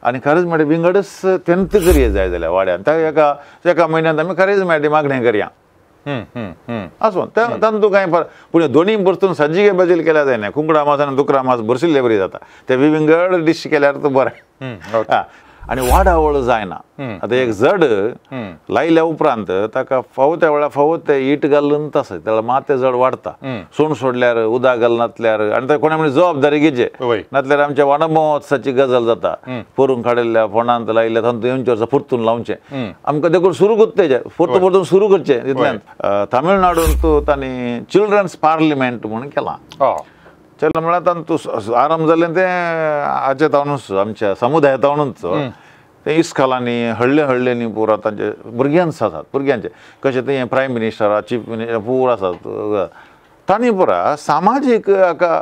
आनी खरेंच म्हणल्यार विंगडच तेंत करया जाय जाल्यार वाड्यान त्या एका एका म्हयन्यांत आमी खरेंच म्हणल्यार मागणें करया आसूं तातूंत कांय फरक पूण दोनी परतून सज्जिके बदल केल्यार जायना कुंकडा मास आनी दुकरा मास बरसिल्ले बरी जाता ते विंगड डीश केल्यार तो बरें आनी वाडावळ जायना. आतां एक जड लायल्या उपरांत ताका फावो त्या वेळार फावो ते it घालून तसो त्याला मात जड वाडटा सोण सोडल्यार उदक घालनातल्यार आनी ते कोणा म्हणजे जबाबदारी घेवचे नातल्यार आमच्या वाडा महोत्सवाची गजाल जाता पोरून काडिल्ल्या फोंडांत लायिल्ल्या तातूंत येवचे वर्सा परतून लावचें आमकां देखून सुरू करता परतून परतून सुरू करचें तितल्यान. तामिळनाडूंत तांणी चिल्ड्रन्स पार्लिमेंट म्हणून केलां चल म्हळ्यार तांतू आरंभ जालें तें हाचे तावनूच आमच्या समुदाया तावनूच तें इस्कॉलांनी हळ्ळे हळ्ळ्यांनी पुरा तांचे भुरग्यांच आसात भुरग्यांचे कशें तें प्रायम मिनिस्टर चीफ मिनिस्टर पुरा आसात तांणी पुरा सामाजीक हाका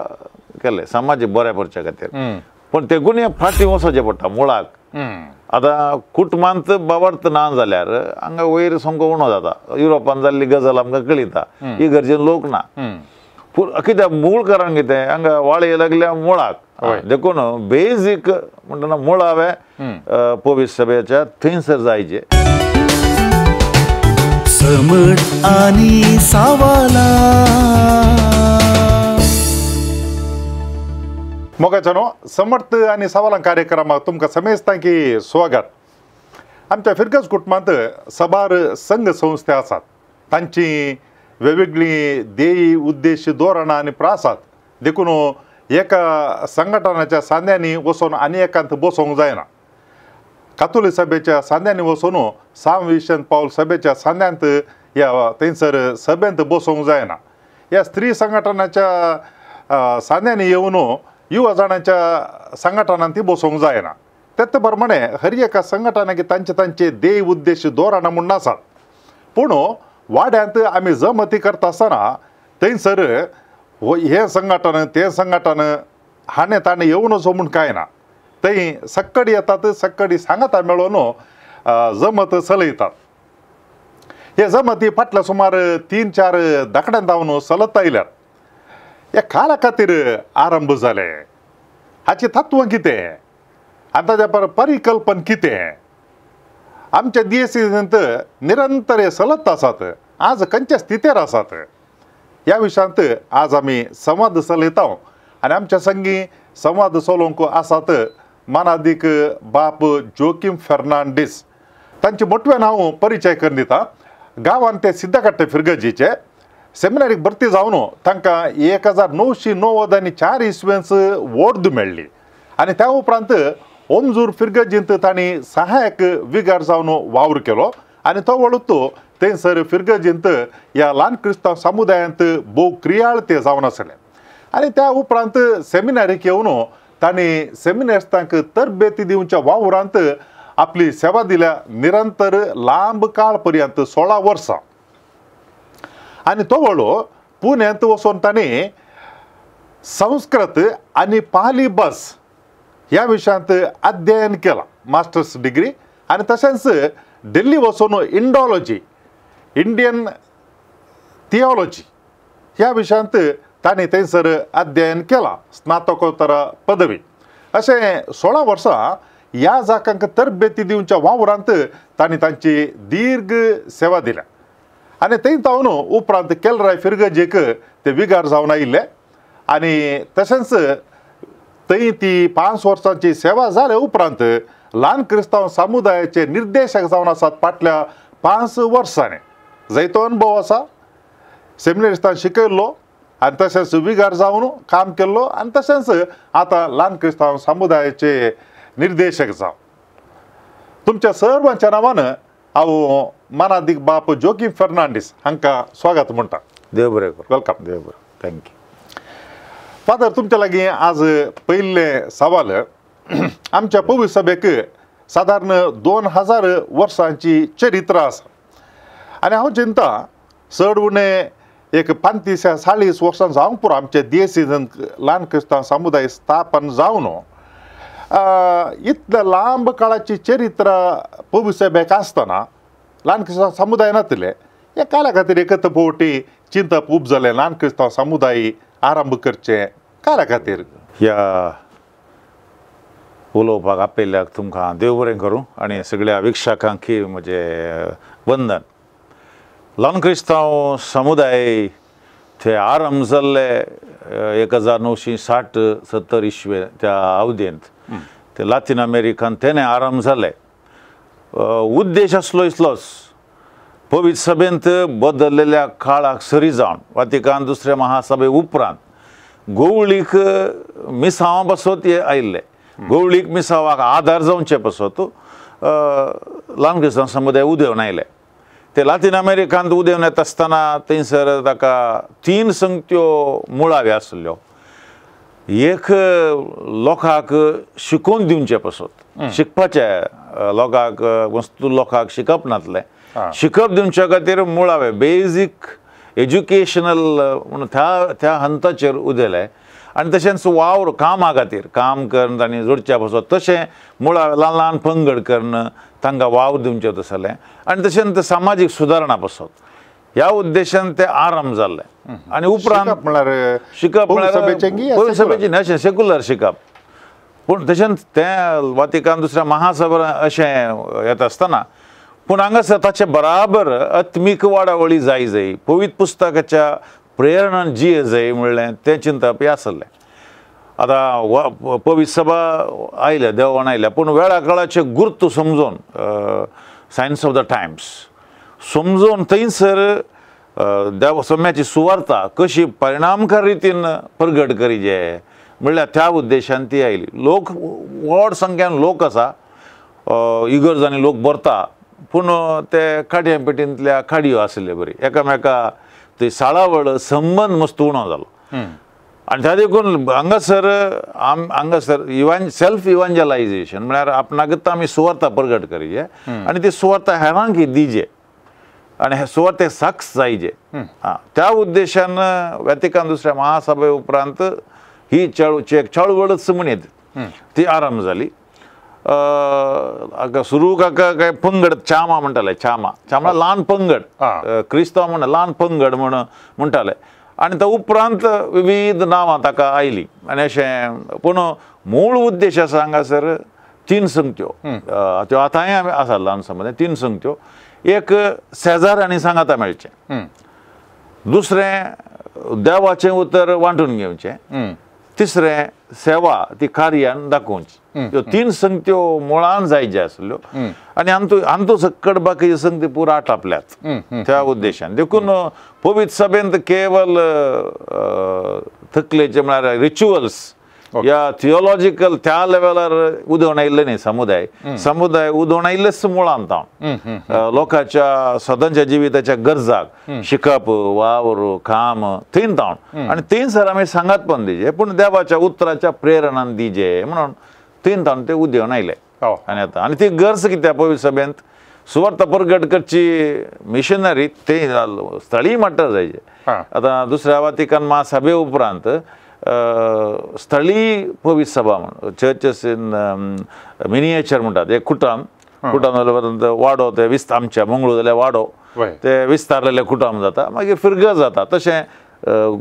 केलें सामाजीक बऱ्या करच्या खातीर पूण तेगून फाटीं वचचें पडटा मुळाक. आतां कुटुंबांत बाबर्त ना जाल्यार हांगा वयर सामको उणो जाता युरोपान जाल्ली गजाल आमकां कळयता ही गरजेन लोक ना कित्याक मूळ कारण कितें हांगा वाळे लागल्या मुळाक देखून बेजीक म्हणटना मुळावे पवित्र सभेच्या थंयसर जायचे. समट आनी सावाला मोगाच्यानो समर्थ आनी सवालां कार्यक्रमाक तुमकां समेस्तांकी स्वागत. आमच्या फिरगज कुटुंबांत साबार संघ संस्था आसात तांची वेगवेगळी ध्येय उद्देश धोरणां आनी प्रासात देखून एका संघटनाच्या सांद्यांनी वचून आनी एकांत बसोवंक जायना. कातोली सभेच्या सांद्यांनी वचून साम विशन पावल सभेच्या सांद्यांत ह्या थंयसर सभेंत बसोवंक जायना. ह्या स्त्री संघटनाच्या सांद्यांनी येवन युवा जाणांच्या संघटनांत ती बसोवंक जायना. तेच प्रमाणे हर एका संघटनाक तांचे तांचे ध्येय उद्देश धोरणां म्हूण आसात पूण वाड्यांत आमी जमती करता आसतना थंयसर हें संघटन तें संघटन हाणें ताणें येवनचो म्हूण कांय ना थंय सक्कडी येतात सक्कडी सांगाता मेळोवन जमत चलयतात. हे जमती फाटल्या सुमार 3-4 दाकड्यान धांवन चलत आयल्यात. ह्या काळा खातीर आरंभ जाले हाचें तत्व कितें आनी ताच्या पर परिकल्पन कितें आमच्या दियेसींत निरंतर हे चलत आसात आज खंयच्या स्थितीर आसात ह्या विशयांत आज आमी संवाद चलयता आनी आमच्या संगी संवाद चलोवंक आसात मानादीक बाप जोकीम फेर्नांडीस. तांचे मोटव्यान हांव परिचय करून दिता. गांवान ते सिद्धकाट्टे फिरगजीचे सेमिनारीक भरती जावन तांकां 1994 इसवेंस वोर्द मेळ्ळी आनी त्या उपरांत ओमजूर फिरगजींत तांणी सहायक विगार जावन वावर केलो आनी तो वळूत थंयसर फिरगजींत ह्या ल्हान क्रिस्तांव समुदायांत भोव क्रियाळ ते जावन आसले आनी त्या उपरांत सेमिनारीक येवन तांणी सेमिनारिस्तांक तरबेती दिवच्या वावरांत आपली सेवा दिल्या निरंतर लांब काळ पर्यंत 16 वर्सां. आनी तो वळो पुण्यांत वचून तांणी संस्कृत आनी पाली बस ह्या विशयांत अध्ययन केलां मास्टर्स डिग्री आनी तशेंच दिल्ली वचून इंडोलॉजी इंडियन थियोलॉजी ह्या विशयांत तांणी थंयसर अध्ययन केलां स्नातकोत्तर पदवी. अशें 16 वर्सां ह्या जाकांक तरबेती दिवच्या वावरांत तांणी तांची दीर्घ सेवा दिल्या आनी थंय जावन उपरांत केलराय फिरगजेक ते विगार जावन आयिल्ले आनी तशेंच थंय ती 5 वर्सांची सेवा जाल्या उपरांत ल्हान क्रिस्तांव समुदायाचे निर्देशक जावन आसात फाटल्या 5 वर्सांनी. जायतो अनुभव आसा सेमिनारिस्तान शिकयल्लो आनी तशेंच विगार जावन काम केल्लो आनी तशेंच आतां ल्हान क्रिस्तांव समुदायाचे निर्देशक जावन तुमच्या सर्वांच्या नांवान हांव मानादीक बाप जोकीम फेर्नांडीस हांकां स्वागत म्हणटा. देव बरें करूं. Welcome. देव बरें. Thank you. Father तुमच्या लागीं आज पयिल्लें सवाल आमच्या पवित्र सभेक सादारण 2000 वर्सांची चरित्र आसा आनी हांव चिंता चड उणें एक 35-40 वर्सां जावंक पुरो आमचे दियेसीजन ल्हान क्रिस्तांव समुदाय स्थापन जावन इतल्या लांब काळाची चरित्र पवित्र सभेक आसतना ल्हान क्रिस्तांव समुदाय नातले ह्या काळा खातीर एकत्र फावटी चिंतप उब जालें ल्हान क्रिस्तांव समुदाय आरंभ करचें काळा खातीर. ह्या उलोवपाक आपयल्ल्याक तुमकां देव बरें करूं आनी सगळ्या वीक्षकांकी म्हजें वंदन. ल्हान क्रिस्तांव समुदाय ते आरंभ जाल्ले 1960-70 इसवे त्या अवधेंत ते लातीन अमेरिकान तेणें आरंभ जाले. उद्देश आसलो इतलोच, पवित्र सभेंत बदललेल्या काळाक सरी जावन वातिकान दुसऱ्या महासभे उपरांत गोवळीक मिसांवा पासत हे आयिल्ले, गोवळीक मिसांवाक आदार जावचे पासत ल्हान क्रिस्तांव समुदाय उदेवन आयले. ते लातीन अमेरिकांत उदेवन येता आसतना थंयसर ताका 3 संगत्यो मुळाव्यो आसल्यो. एक लोकांक शिकोवन दिवचे पासत, शिकपाचें लोकांक वस्तू लोकांक शिकप नासलें, शिकप दिवच्या खातीर मुळावे बेजीक एज्युकेशनल म्हणून त्या त्या हंताचेर उदेले आनी तशेंच वावर कामा खातीर काम करून तांणी जोडच्या पासत तशें मुळावे ल्हान ल्हान पंगड करून तांकां वावर दिवचें तसलें आनी तशेंच सामाजीक सुदारणा पासत ह्या उद्देशान ते आरंभ जाल्ले. आनी उपरांत म्हळ्यार शिकप म्हळ्यार सभेचें न्हय अशें सेक्युलर शिकप, पूण तशेंच तें वातिकान दुसऱ्या महासभा अशें येता आसतना पूण हांगासर ताचे बराबर आत्मीक वाडावळी जाय जाय, पवित्र पुस्तकाच्या प्रेरणान जिये जाय म्हणलें तें चिंतप आसलें. आतां पवित्र सभा आयल्या, देवान आयल्या, पूण वेळा काळाचें गुर्त समजून सायन्स ऑफ the times समजून थंयसर देव सम्याची सुवार्ता कशी परिणामकार रितीन प्रगट करीजे म्हणल्यार त्या उद्देशान ती आयली. लोक व्हड संख्यान लोक आसा, इगर्जांनी लोक भरता, पूण ते काडयां पेटींतल्या काडयो आशिल्ले बरी एकामेका ते साळावळ संबंद मस्त उणो जालो. आनी त्या देखून हांगासर हांगासर सेल्फ इवांजलायजेशन म्हळ्यार आपणाकच आमी सुवार्ता प्रगट करीजे आनी ती सुवार्ता हेरांक दिजे आनी हे सुवार्ते साक्ष जायजे. आं, त्या उद्देशान वातिकान दुसऱ्या महासभे उपरांत ही एक चळवळच म्हणयत ती आरंभ जाली. सुरू काका काय पंगड चामा म्हणटाले, चामा चामा ल्हान पंगड, क्रिस्तांव म्हण ल्हान पंगड म्हण म्हणटाले आनी त्या उपरांत विविध नांवां ताका आयलीं. आनी अशें पूण मूळ उद्देश आसा हांगासर 3 संगत्यो, त्यो आतांय आसा ल्हान समज 3 संगत्यो. एक शेजार आनी सांगाता मेळचें, दुसरें देवाचें उतर वांटून घेवचें, तिसरें सेवा ती कार्यान दाखोवची. ह्यो 3 संगत्यो मुळान जाय ज्यो आसल्यो आनी आमचो सक्कड बाकीच्यो संगती पुरा आटापल्यात त्या उद्देशान. देखून पवित्र सभेंत केवल थकलेचे म्हळ्यार रिच्युअल्स या थियोलॉजिकल त्या लेवलार उदोवन आयिल्लें न्ही समुदाय, समुदाय उदोवन आयिल्लेच मुळांत हांव लोकांच्या सदांच्या जिविताच्या गरजाक शिकप वावर काम थंय तावन आनी थंयसर आमी सांगातपण दिजे, पूण देवाच्या उतराच्या प्रेरणान दिजे म्हणून थंय तावन ते उदेवन आयले. आनी आतां आनी ती गरज कित्याक पवित्र सभेंत सुवार्ता प्रगट करची मिशनरी ते स्थळीय मट्टार जायचे. आतां दुसऱ्या वातिकान महासभे उपरांत स्थळीय पवित्र सभा म्हण चर्चस इन मिनिएचर म्हणटात, एक कुटाम कुटाम जाल्या उपरांत वाडो ते आमच्या मंगळूर जाल्यार वाडो ते विस्तारलेले कुटाम जाता, मागीर फिरगज जाता. तशें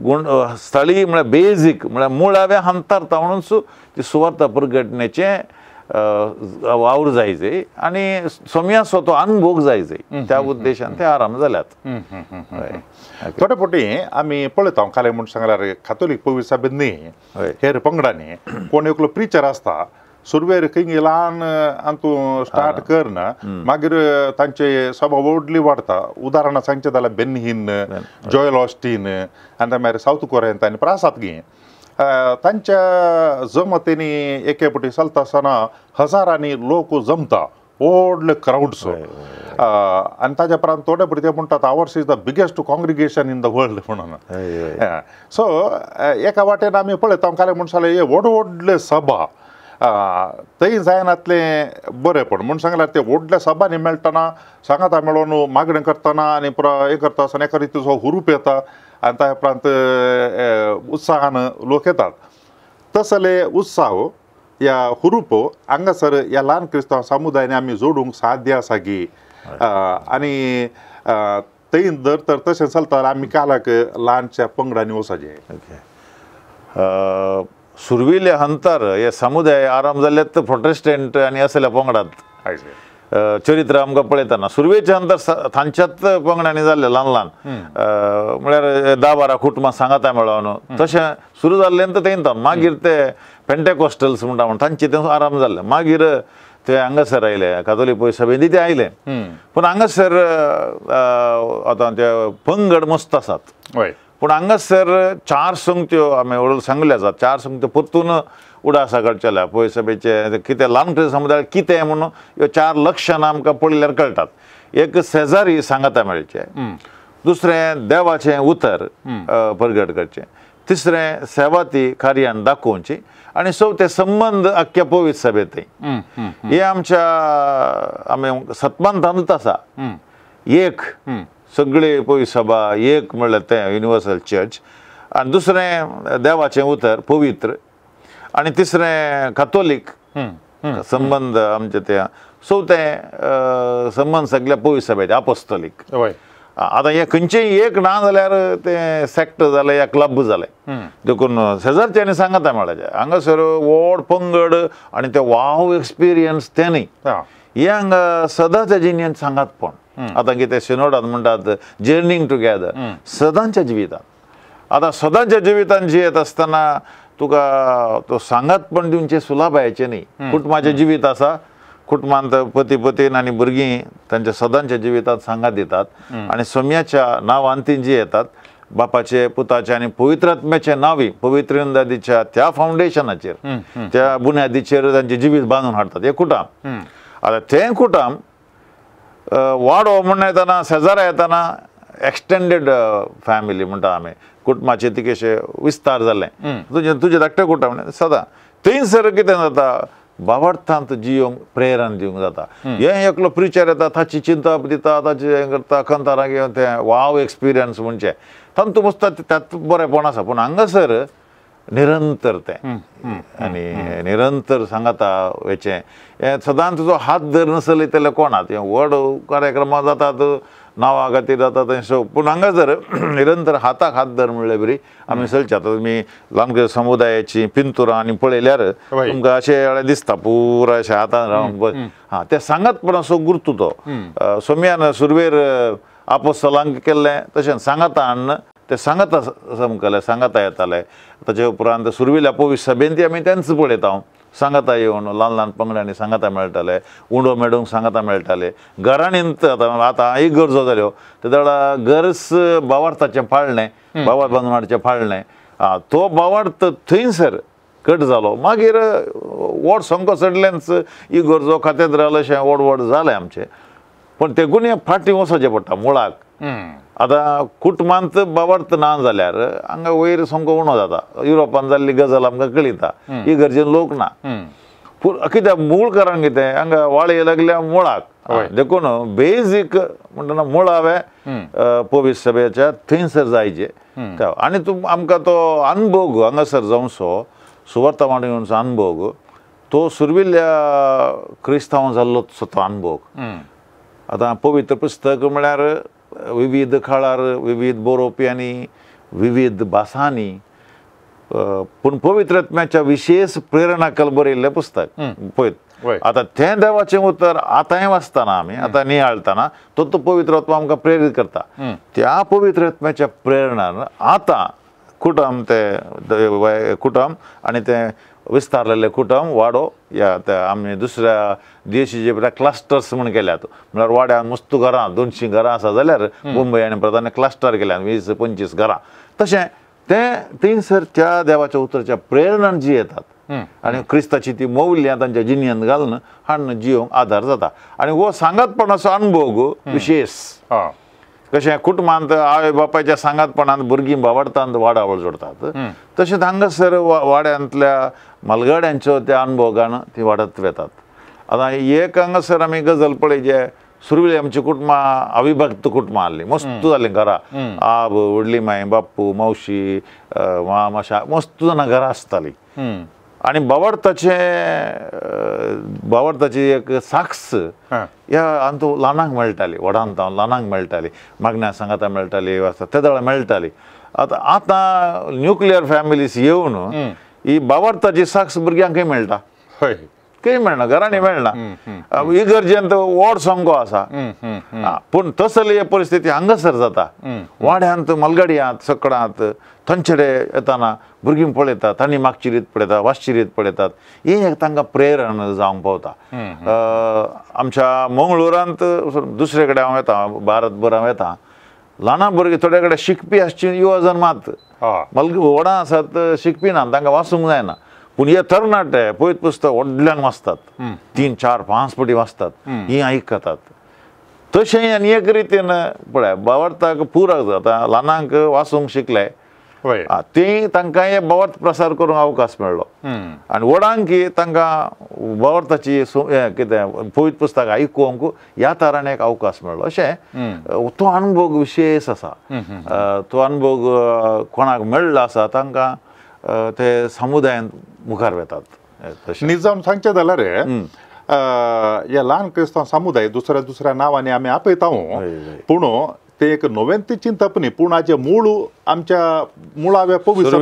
गुण स्थळीय म्हळ्यार बेजीक म्हळ्यार मुळाव्या हंतारता म्हणून ती सुवार्ता प्रगटण्याचें वावर जायचे आनी सोम्याचो तो अनुभोग जायचे त्या उद्देशान ते आराम जाल्यात. थोडे फावटी आमी पळयता काल म्हूण सांगल्यार कातोलीक पवित्र सभेंत न्ही हेर पंगडांनी कोण एकलो प्रिचर आसता सुरवेर खंय ल्हान अंतू स्टार्ट करन मागीर तांचे सभा व्हडली वाडटा. उदाहरणां सांगचें जाल्यार बेनहीन, जॉयल ऑस्टीन आनी मागीर सावथ कोरियन आनी प्रासाद गी तांच्या जमतेनी एके फावटी चलता आसतना हजारांनी लोक जमता, व्हडले क्रावड्स. आनी ताज्या उपरांत थोडे फावटी ते म्हणटात ours is the biggest congregation in the world म्हणून. सो एका वाटेन आमी पळयता काल म्हूण सांगलें हे व्हड व्हडले सभा थंय जायनातलें बरें, पण म्हूण सांगल्यार ते व्हडल्या सभांनी मेळटना सांगाता मेळोन मागणें करतना आनी पुरो हें करता आसतना एका रितीचो हुरूप येता आनी त्या उपरांत उत्साहान लोक येतात. तसले उत्साह या हुरूप हांगासर ह्या ल्हान क्रिस्तांव समुदायान आमी जोडूंक साध्य आसा की आनी थंय जर तर तशें चलता जाल्यार आमी कालाक ल्हानशा पंगडांनी वचपाचें. ओके, सुरविले हंतार हे समुदाय आराम जाल्ले प्रोटेस्टंट आनी असल्या पंगडात चरित्र आमकां पळयतना सुरवेच्या अंतर तांच्याच पंगडांनी जाल्ले ल्हान ल्हान म्हळ्यार 10-12 कुटुंबां सांगाता मेळोन तशें सुरू जाल्लें तर तें मागीर ते पेंटेकॉस्टल्स म्हणटा म्हण तांचे ते आराम जाल्ले मागीर ते हांगासर आयले कातोलीक पय सभेंत ते आयले पूण हांगासर आतां ते पंगड मस्त आसात पूण हांगासर 4 संगत्यो आमी व्हडलो सांगले आसात 4 संगत्यो परतून उडासा काडचेल्या पय सभेचे कितें ल्हान समुदाय कितें म्हणून ह्यो 4 लक्षणां आमकां पळयल्यार कळटात. एक शेजारी सांगाता मेळचें, दुसरें देवाचें उतर परगट करचें, तिसरें सेवा ती कार्यान दाखोवची आनी चवथें संबंद आख्ख्या पवित्र सभेंत. हे आमच्या आमी सतमानतानूच आसा. एक सगळे पवित्र सभा एक म्हणल्यार तें युनिवर्सल चर्च आनी दुसरें देवाचें उतर पवित्र आनी तिसरें कातोलीक संबंद आमचे ते चवथें संबंद सगळ्या पवित्र सभेचे आपोस्तोलीक. आतां हें खंयचेंय एक ना जाल्यार तें सेक्ट जालें या क्लब जालें. देखून शेजारच्यांनी सांगाता मेळाचें हांगासर व्हड पंगड आनी ते वाव एक्सपिरियन्स तें न्ही, हें हांगा सदांच्या जिणेंत सांगातपण. आतां कितें सिनोडांत म्हणटात जर्नींग टुगेदर सदांच्या जिवितांत. आतां सदांच्या जिवितांत जियेत आसतना तुका तो सांगातपण दिवचें सुलाभायेचें न्ही. कुटुंबाचें जिवीत आसा, कुटुंबांत पती पतीन आनी भुरगीं तांच्या सदांच्या जिवितांत सांगात दितात आनी सोम्याच्या नांवान तीं जी येतात बापाचे पुताचे आनी पवित्रात्म्याचे नांवी पवित्र त्या फावंडेशनाचेर त्या बुन्यादीचेर तांचें जिवीत बांदून हाडटात हें कुटुंब. आतां तें कुटुंब वाडो म्हण येतना शेजारा येतना एक्सटेंडेड फॅमिली म्हणटा आमी कुटुंबाचे तिकेशे विस्तार जालें तुजें तुजें धाकटें कुटुंब सदां थंयसर कितें जाता बावडतांत जियोंक प्रेरण दिवंक जाता. हें एकलो प्रिचर येता ताची चिंता दिता ताचें हें करता कंतारां घेवन तें वाव एक्सपिरियन्स म्हणचें तांतू मस्त त्यात बरेंपण आसा पूण हांगासर निरंतर तें आनी निरंतर सांगाता वयचें हें सदांच तुजो हात धरून चलयतले कोणाक हें व्हड कार्यक्रमां जातात नांवा खातीर जाता तें पूण हांगासर निरंतर हाताक हात धर म्हणल्यार बरी आमी चलचे. आतां तुमी ल्हान समुदायाची पिंतुरां आनी पळयल्यार तुमकां अशें दिसता पुराय अशें हातान रावन बस हां तें सांगातपण असो गुर्तू तो सोम्यान सुरवेर आपोस्तलांक केल्लें तशें सांगाता हाडून ते सांगाता समकले सांगाता येताले. ताचे उपरांत सुरवेल्या पवित्र सभेन ती आमी तेंच पळयता सांगाता येवन ल्हान ल्हान पंगडांनी सांगाता मेळटाले, उंडो मेडूंक सांगाता मेळटाले. घरांनी आतां आतां एक गरजो जाल्यो तेदळा गरज बावार्थाचें पाळणें बावार बांदून हाडचें पाळणें आं तो बावार्थ थंयसर कट जालो. मागीर व्हड संको चडलेंच ही गरजो कातेद्राल अशें व्हड व्हड जालें आमचें पूण ते गुणे फाटीं वचचें पडटा मुळाक. आतां कुटुंबांत बावार्थ ना जाल्यार हांगा वयर संको उणो जाता. युरोपान जाल्ली गजाल आमकां कळयता ही गरजेन लोक ना पूण कित्याक मूळ कारण कितें हांगा वाळी लागल्या मुळाक. देखून बेजीक म्हणटना मुळावे पवित्र सभेच्या थंयसर जायचे आनी तूं आमकां तो अनभोग हांगासर जावचो सुवार्ता वांटून येवचो अनभोग तो सुरविल्ल्या क्रिस्तांव जाल्लो तो अनभोग. आतां पवित्र पुस्तक म्हळ्यार विविध काळार विविध बरोवप्यांनी विविध भासांनी पूण पवित्रात्म्याच्या विशेष प्रेरणा कल बरयल्लें पुस्तक पळयत. आतां तें देवाचें उतर आतांय वाचतना आमी आतां नियाळतना तो तो पवित्रात्मा आमकां प्रेरीत करता. त्या पवित्रात्म्याच्या प्रेरणान आतां कुटुंब तें कुटुंब आनी तें विस्तारलेलें कुटुंब वाडो या त्या आमी दुसऱ्या देशी जे क्लस्टर्स म्हण केल्यात म्हळ्यार वाड्यान मस्त घरां 200 घरां आसा जाल्यार मुंबय आनी प्रधान क्लस्टर केल्यात 20-25 घरां तशें तें थंयसर त्या देवाच्या उतराच्या प्रेरणान जी येतात आनी क्रिस्ताची ती मौल्यां तांच्या जिणेंत घालून हाडून जियोंक आदार जाता. आनी हो सांगातपणाचो अनभोग विशेष कशें कुटुंबांत आवय बापायच्या सांगातपणांत भुरगीं बावडटांत वाडावळ जोडटात तशेंच हांगासर वाड्यांतल्या मालगाड्यांच्यो त्या अनभोगान ती वाडत वेतात. आतां एक हांगासर आमी गजाल पळय जे सुरवेक आमची कुटुंबां अविभक्त कुटुंबां आहलीं मस्त जालीं घरां आब व्हडली माय बाप्पू मावशी मामा मस्त जाणां घरां आसतालीं आनी बावडताचें बावडताची एक साक्स ह्या अंतू ल्हानांक मेळटाली व्हडांत ल्हानांक मेळटाली मागण्या सांगाता मेळटाली तेदळा मेळटाली. आतां आतां न्युक्लियर फॅमिलीज येवन ही बावडताची साक्ष भुरग्यांकय मेळटा, खंय मेळना, घरांनी मेळना, इगर्जेंत व्हड संघो आसा. पूण तसली परिस्थिती हांगासर जाता, वाड्यांत मलगड्यांत सकडांत थंयचेडे येताना भुरगीं पळयतात, तांणी मागची रीत पळयतात, वाचची रीत पळयतात, हें एक तांकां प्रेरण जावंक पावता. आमच्या मंगळुरांत दुसरे कडेन हांव येता, भारतभर हांव येता, ल्हान भुरगीं थोडे कडेन शिकपी आसची युवजन मात व्हडां आसात शिकपी ना, तांकां वाचूंक जायना, पूण हे तरणाटे पयत पुस्तक व्हडल्यान वाचतात, 3 4 5 पटी वाचतात, हीं आयकतात. तशें आनी एक रितीन पळय बावडताक पुरक जाता, ल्हानांक वाचूंक शिकले ती तांकां हे बावडत प्रसार करूंक अवकाश मेळ्ळो, आनी व्हडांकी तांकां बावडताची कितें पवित्र पुस्तक आयकूंक ह्या तरान एक अवकाश मेळ्ळो. अशें तो अनुभव विशेष आसा, तो अनुभव कोणाक मेळ्ळो आसा तांकां ते समुदायान मुखार वेतात. निजाम सांगचें जाल्यार ह्या ल्हान क्रिस्तांव समुदाय दुसऱ्या दुसऱ्या नांवांनी आमी आपयता, पूण ते एक नवें ते चिंतप न्ही, पूण हाचे मूळ आमच्या मुळाव्या पवित्र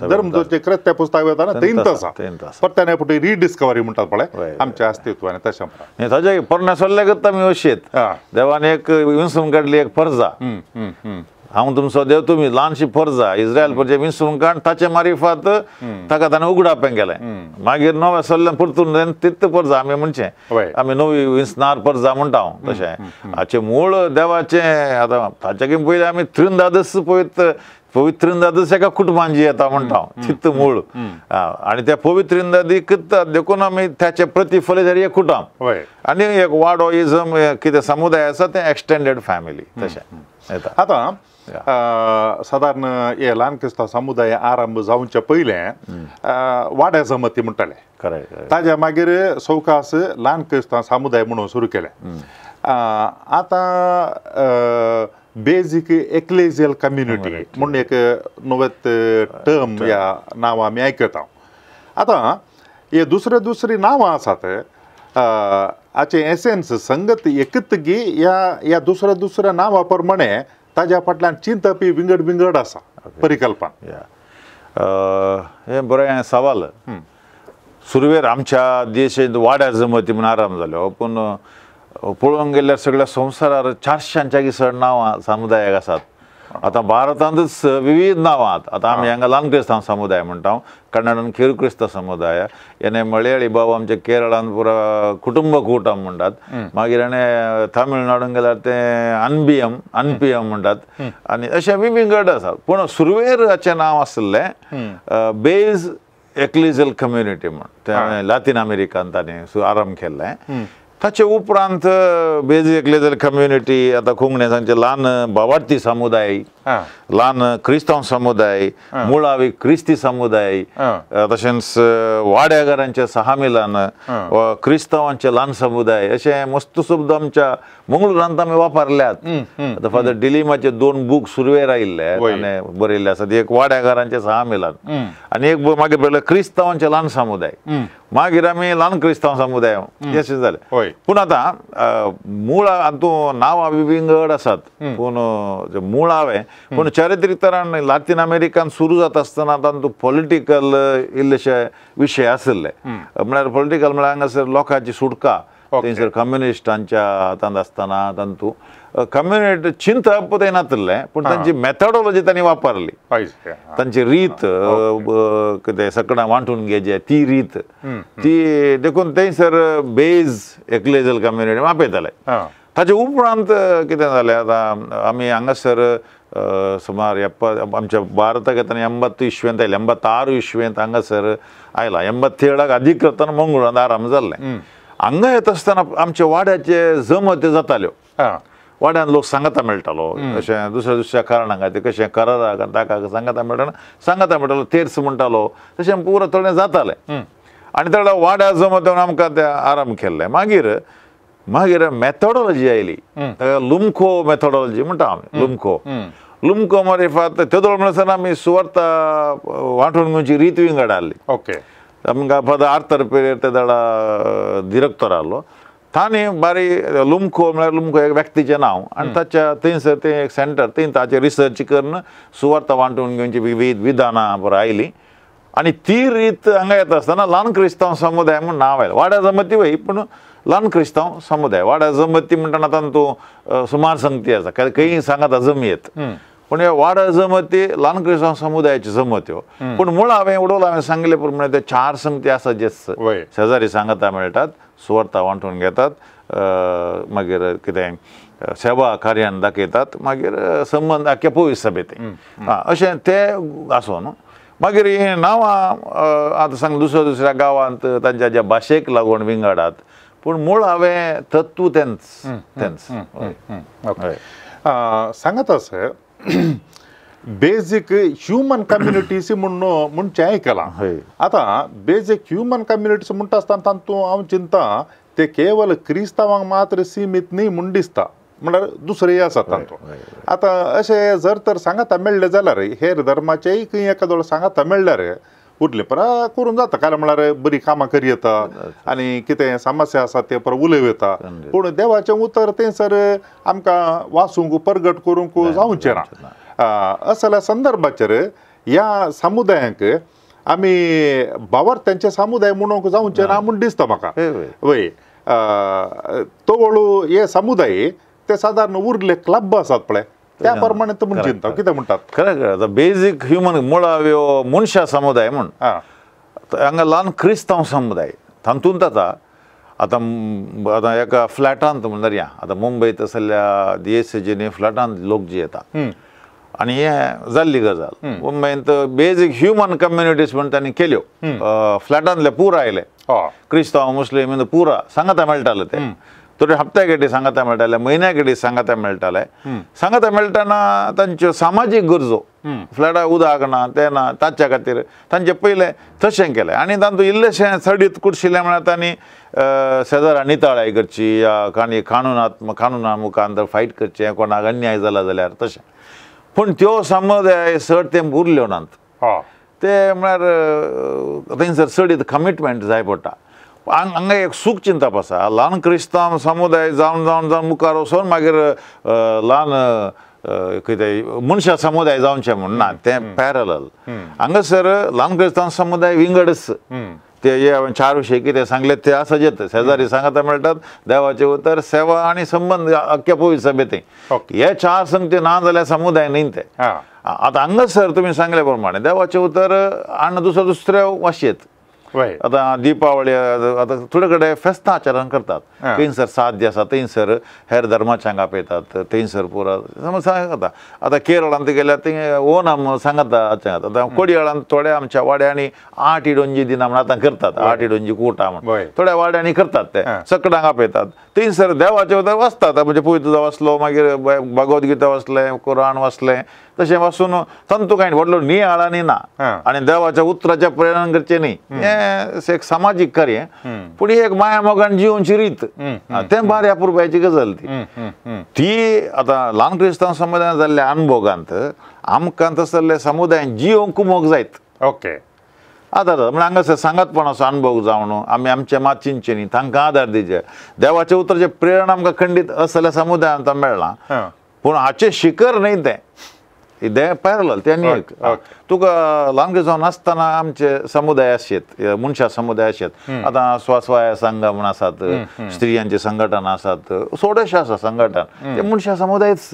धर्मजोचे कृत्य पुस्तक वता थंयच आसा, परत्यान फुडें रिडिस्कवरी म्हणटात पळय आमच्या अस्तित्वान. तशें ताजे पोरण्या सल्ल्यागत आमी अशेंत देवान एक विंचून काडली एक परजा, हांव तुमचो देव तुमी ल्हानशी परजा इस्रायल परजे विंचून काड, ताचे मारिफात ताका ताणें उगडापें केलें, मागीर नव्या सल्ल्यान परतून तित परजा आमी म्हणचें आमी नवी विंचणार परजा म्हणटा हांव. तशें हाचें मूळ देवाचें आतां ताच्या पयलीं आमी त्रिंदादच पळयत पवित्रिंदादच एका कुटुंबान जी येता म्हणटा हांव, तित मूळ, आनी त्या पवित्रिंदादीकच देखून आमी ताचें प्रतिफल जाल्यार एक कुटुंब आनी एक वाडो इजम कितें समुदाय आसा तें एक्सटेंडेड फॅमिली तशें येता. आतां सादारण हे ल्हान क्रिस्तांव समुदाय आरंभ जावचे पयलें वाड्या जमती म्हणटाले, ताज्या मागीर सवकास ल्हान क्रिस्तांव समुदाय म्हणून सुरू केले. आतां बेजीक एक्लेजियल कम्युनिटी म्हणून एक नवें टर्म ह्या नांव आमी आयकता. आतां हे दुसरे दुसरी नांवां आसात, हाचे एसेन्स संगत एकत गी ह्या ह्या दुसऱ्या दुसऱ्या नांवा प्रमाणे ताज्या फाटल्यान चिंतपी विंगड विंगड आसा परिकल्पना. हें बरें सवाल. सुरवेर आमच्या देशांत वाड्या जमती म्हूण आराम जाल्यो, पूण पळोवंक गेल्यार सगळ्या संवसारार 400च्याकी चड नांवां समुदायाक आसात. आतां भारतांतच विविध नांवां, आतां आमी हांगा ल्हान क्रिस्तांव समुदाय म्हणटा, कन्नडान खेरू क्रिस्तांव समुदाय, याने मळयाळी बाब आमच्या केरळान पुरा कुटुंब कूटम म्हणटात, मागीर हाणें तामिळनाडून गेल्यार तें अनबियम अनपियम म्हणटात, आनी अशें विंगड आसा. पूण सुरवेर हाचें नांव आशिल्लें बेज एक्लिजियल कम्युनिटी म्हण, तें लातीन अमेरिकान ताणें आरंभ केल्लें. ताचे उपरांत बेजीक एक्लेजियल कम्युनिटी आतां कोंकणी सांगचे ल्हान बावार्थी समुदाय, ल्हान क्रिस्तांव समुदाय, मुळावी क्रिस्ती समुदाय, तशेंच वाड्याघरांचे सहामिलन, क्रिस्तांवांचे ल्हान समुदाय, अशें मस्त शब्द आमच्या मंगळुरांत आमी वापरल्यात. आतां फादर डिलिमाचे 2 बूक सुरवेर आयिल्ले आनी बरयल्ले आसात, एक वाड्याघरांचे सहामिलन आनी एक मागीर बरयलें क्रिस्तांवांचे ल्हान समुदाय, मागीर आमी ल्हान क्रिस्तांव समुदाय अशें जालें. पूण आतां मुळां हातूंत नांवां विंगड आसात, पूण मुळावें पूण चारित्रीक तरान लातीन अमेरिकान सुरू जाता आसतना तातूंत पॉलिटिकल इल्लेशे विशय आशिल्ले, म्हळ्यार पॉलिटिकल म्हळ्यार हांगासर लोकांची सुटका थंयसर कम्युनिस्टांच्या हातांत आसतना तातूंत कम्युनिटी चिंतप थंय नातिल्लें, पूण तांची मेथडॉलॉजी तांणी वापरली, तांची रीत कितें सकडां वांटून घेवचे ती रीत ती देखून थंयसर बेज एक्लेजियल कम्युनिटी आपयताले. ताचे उपरांत कितें जालें, आतां आमी हांगासर सुमार आमच्या भारताक येतना 80 इस्वेंत आयलें, 86 इस्वेंत हांगासर आयला, 87 अधिकृतान मंगळुरांत आराम जाल्लें. हांगा येता आसतना आमच्या वाड्याचे जमती जाताल्यो, वाड्यान लोक सांगाता मेळटालो, अशें दुसऱ्या दुसऱ्या कारणां खातीर कशें कराराक ताका सांगाता मेळटा, सांगाता मेळटालो, तेर्स म्हणटालो, तशें पुरो थोडें जातालें. आनी थोड्या वाड्या जमत आमकां तें आराम केल्लें. मागीर मागीर मेथोडॉलॉजी आयली, ताका लुमखो मेथोडॉलॉजी म्हणटा आमी, लुमखो लुमखो मारिफात तेदोळ म्हणसर आमी सुवार्ता वांटून घेवची रीत विंगड आहली. ओके, आमकां फादर आर्थर पेरेर तेदोळा दिरेक्tor आहलो, तांणी बारी लुमखो म्हळ्यार लुमखो एक व्यक्तीचें नांव आनी ताच्या थंयसर तें एक सेंटर थंय ताचेर रिसर्च करून सुवार्ता वांटून घेवची विविध विधानां बरो आयलीं. आनी ती रीत हांगा येता आसतना ल्हान क्रिस्तांव समुदाय म्हूण नांव आयलें. वाड्या जमती वय पूण ल्हान क्रिस्तांव समुदाय. वाड्या जमती म्हणटना तातूंत सुमार संगती आसा, खंय सांगात जमयेत, पूण ह्यो वाड्या जमती ल्हान क्रिस्तांव समुदायाच्यो जमत्यो. पूण मुळां हांवें उडोवला हांवें सांगले प्रमाणे ते चार संगती आसा जे शेजारी सांगाता मेळटात, सुवार्ता वांटून घेतात, मागीर कितें सेवा कार्यान दाखयतात, मागीर संबंद आख्या पवित्र सभेत अशें ते आसून न्हू. मागीर हीं नांवां आतां सांग दुसऱ्या दुसऱ्या गांवांत तांच्या ज्या भाशेक लागून विंगडात, पूण मूळ हांवें तत्व तेंच तेंच. सांगत आसा बेजीक ह्युमन कम्युनिटीज म्हूण म्हणचें आयकलां. आतां बेजीक ह्युमन कम्युनिटीज म्हणटा आसतना तातूंत हांव चिंता ते केवल क्रिस्तांवांक मात्र सीमीत न्ही म्हूण दिसता, म्हणल्यार दुसरेय आसात तातूंत. आतां अशें जर तर सांगाता मेळ्ळें जाल्यार हेर धर्माचेय खंय एकादो सांगाता मेळ्ळ्यार उरलें परा करूंक जाता, कारण म्हणल्यार बरी कामां करी येता आनी कितें समस्या आसा ते परा उलोवं येता. पूण देवाचें उतर तें सर आमकां वाचूंक परगट करूंक जावचें ना. असल्या संदर्भाचेर ह्या समुदायांक आमी भावार्थ त्यांचे समुदाय म्हणूंक जावचें ना म्हूण दिसता म्हाका. वय तवळू हे समुदाय ते सादारण उरले क्लब आसात पळय त्या प्रमाणे तो म्हूण चिंता कितें म्हणटात. खरें खरें. आतां बेजीक ह्युमन मुळाव्यो मनशां समुदाय म्हूण हांगा ल्हान क्रिस्तांव समुदाय तातूंत आतां आतां आतां एका फ्लॅटांत म्हण धरया, आतां मुंबयत आसल्या दिएसजीनी फ्लॅटांत लोक जी येता आनी हें जाल्ली गजाल मुंबयंत बेजीक ह्युमन कम्युनिटीज म्हण तांणी केल्यो. फ्लॅटांतले पुरा आयले, क्रिस्तांव मुस्लीम पुरा सांगाता मेळटाले, ते थोडे हप्त्या गेटी सांगाता मेळटाले, म्हयन्या गेटी सांगाता मेळटाले. सांगाता मेळटना तांच्यो सामाजीक गरजो, फ्लॅटा उदक ना तें ना, ताच्या खातीर तांचें पयलें तशें केलें. आनी तातूंत इल्लेशें चडीत कुडशिल्लें म्हळ्यार तांणी शेजारा नितळाय करची या कानूनात्मक कानुना मुखार फायट करचें, कोणाक अन्याय जाला जाल्यार तशें. पूण त्यो समुदाय चड तें उरल्यो नात, ते म्हळ्यार थंयसर चडीत कमिटमेंट जाय पडटा. हांगा एक सूख चिंतप आसा, ल्हान क्रिस्तांव समुदाय जावन जावन जावन मुखार वचून मागीर ल्हान कितें मनशां समुदाय जावचें म्हूण ना, तें पॅरलल. हांगासर ल्हान क्रिस्तांव समुदाय विंगडच, ते हे हांवें चार विशय कितें सांगले ते आसा जेत शेजारी सांगाता मेळटात, देवाचें उतर, सेवा आनी संबंद आख्या पवित्र सभेंत. हे चार संगती ना जाल्यार समुदाय न्ही ते. आतां हांगासर तुमी सांगले प्रमाणे देवाचें उतर आनी दुसऱ्या दुसऱ्या वाशेत. आतां दिपावळी आतां थोडे कडेन फेस्तां आचरण करतात, थंयसर साध्य आसा थंयसर हेर धर्माच्यांक आपयतात, थंयसर पुरा समज सांगता. आतां केरळांत गेल्यार थंय ओणम सांगता आचरण. आतां कोडयाळांत थोड्या आमच्या वाड्यांनी आठ इडोंजी दिना म्हण आतां करतात, आठ इडोंजी कोटा म्हण थोड्या वाड्यांनी करतात, ते सकडांक आपयतात. थंयसर देवाचें उतर वाचतात, म्हणजे पवित्र वाचलो, मागीर भगवद्गीता वाचलें, कुराण वाचलें, तशें वाचून तांतू कांय व्हडलो नियाळांनी ना आनी देवाच्या उतराच्या प्रेरण करचें न्ही. हें एक सामाजीक कार्य, पूण एक माया मोगान जिवनची रीत, तें बारी अपुरबायेची गजाल ती. ती आतां ल्हान क्रिस्तांव समुदायान जाल्ल्या अनुभोगांत आमकां तसले समुदायान जिवंक मोग जायत. ओके, आदार म्हणल्यार हांगासर सांगातपणाचो अनुभव जावन आमी आमचें मात चिंतचें न्ही, तांकां आदार दिवचे. देवाचें उतराचें प्रेरण आमकां खंडीत असल्या समुदायांत मेळ्ळां, पूण हाचें शिखर न्ही तें, ते पॅरलल ते आनी एक. तुका ल्हान क्रिस्तांव नासतना आमचे समुदाय आशेत, मनशां समुदाय आशेत. आतां स्वास्वाय संघ म्हूण आसात, स्त्रियांचे संघटन आसात, थोडेशे आसा संघटन, ते मनशां समुदायच.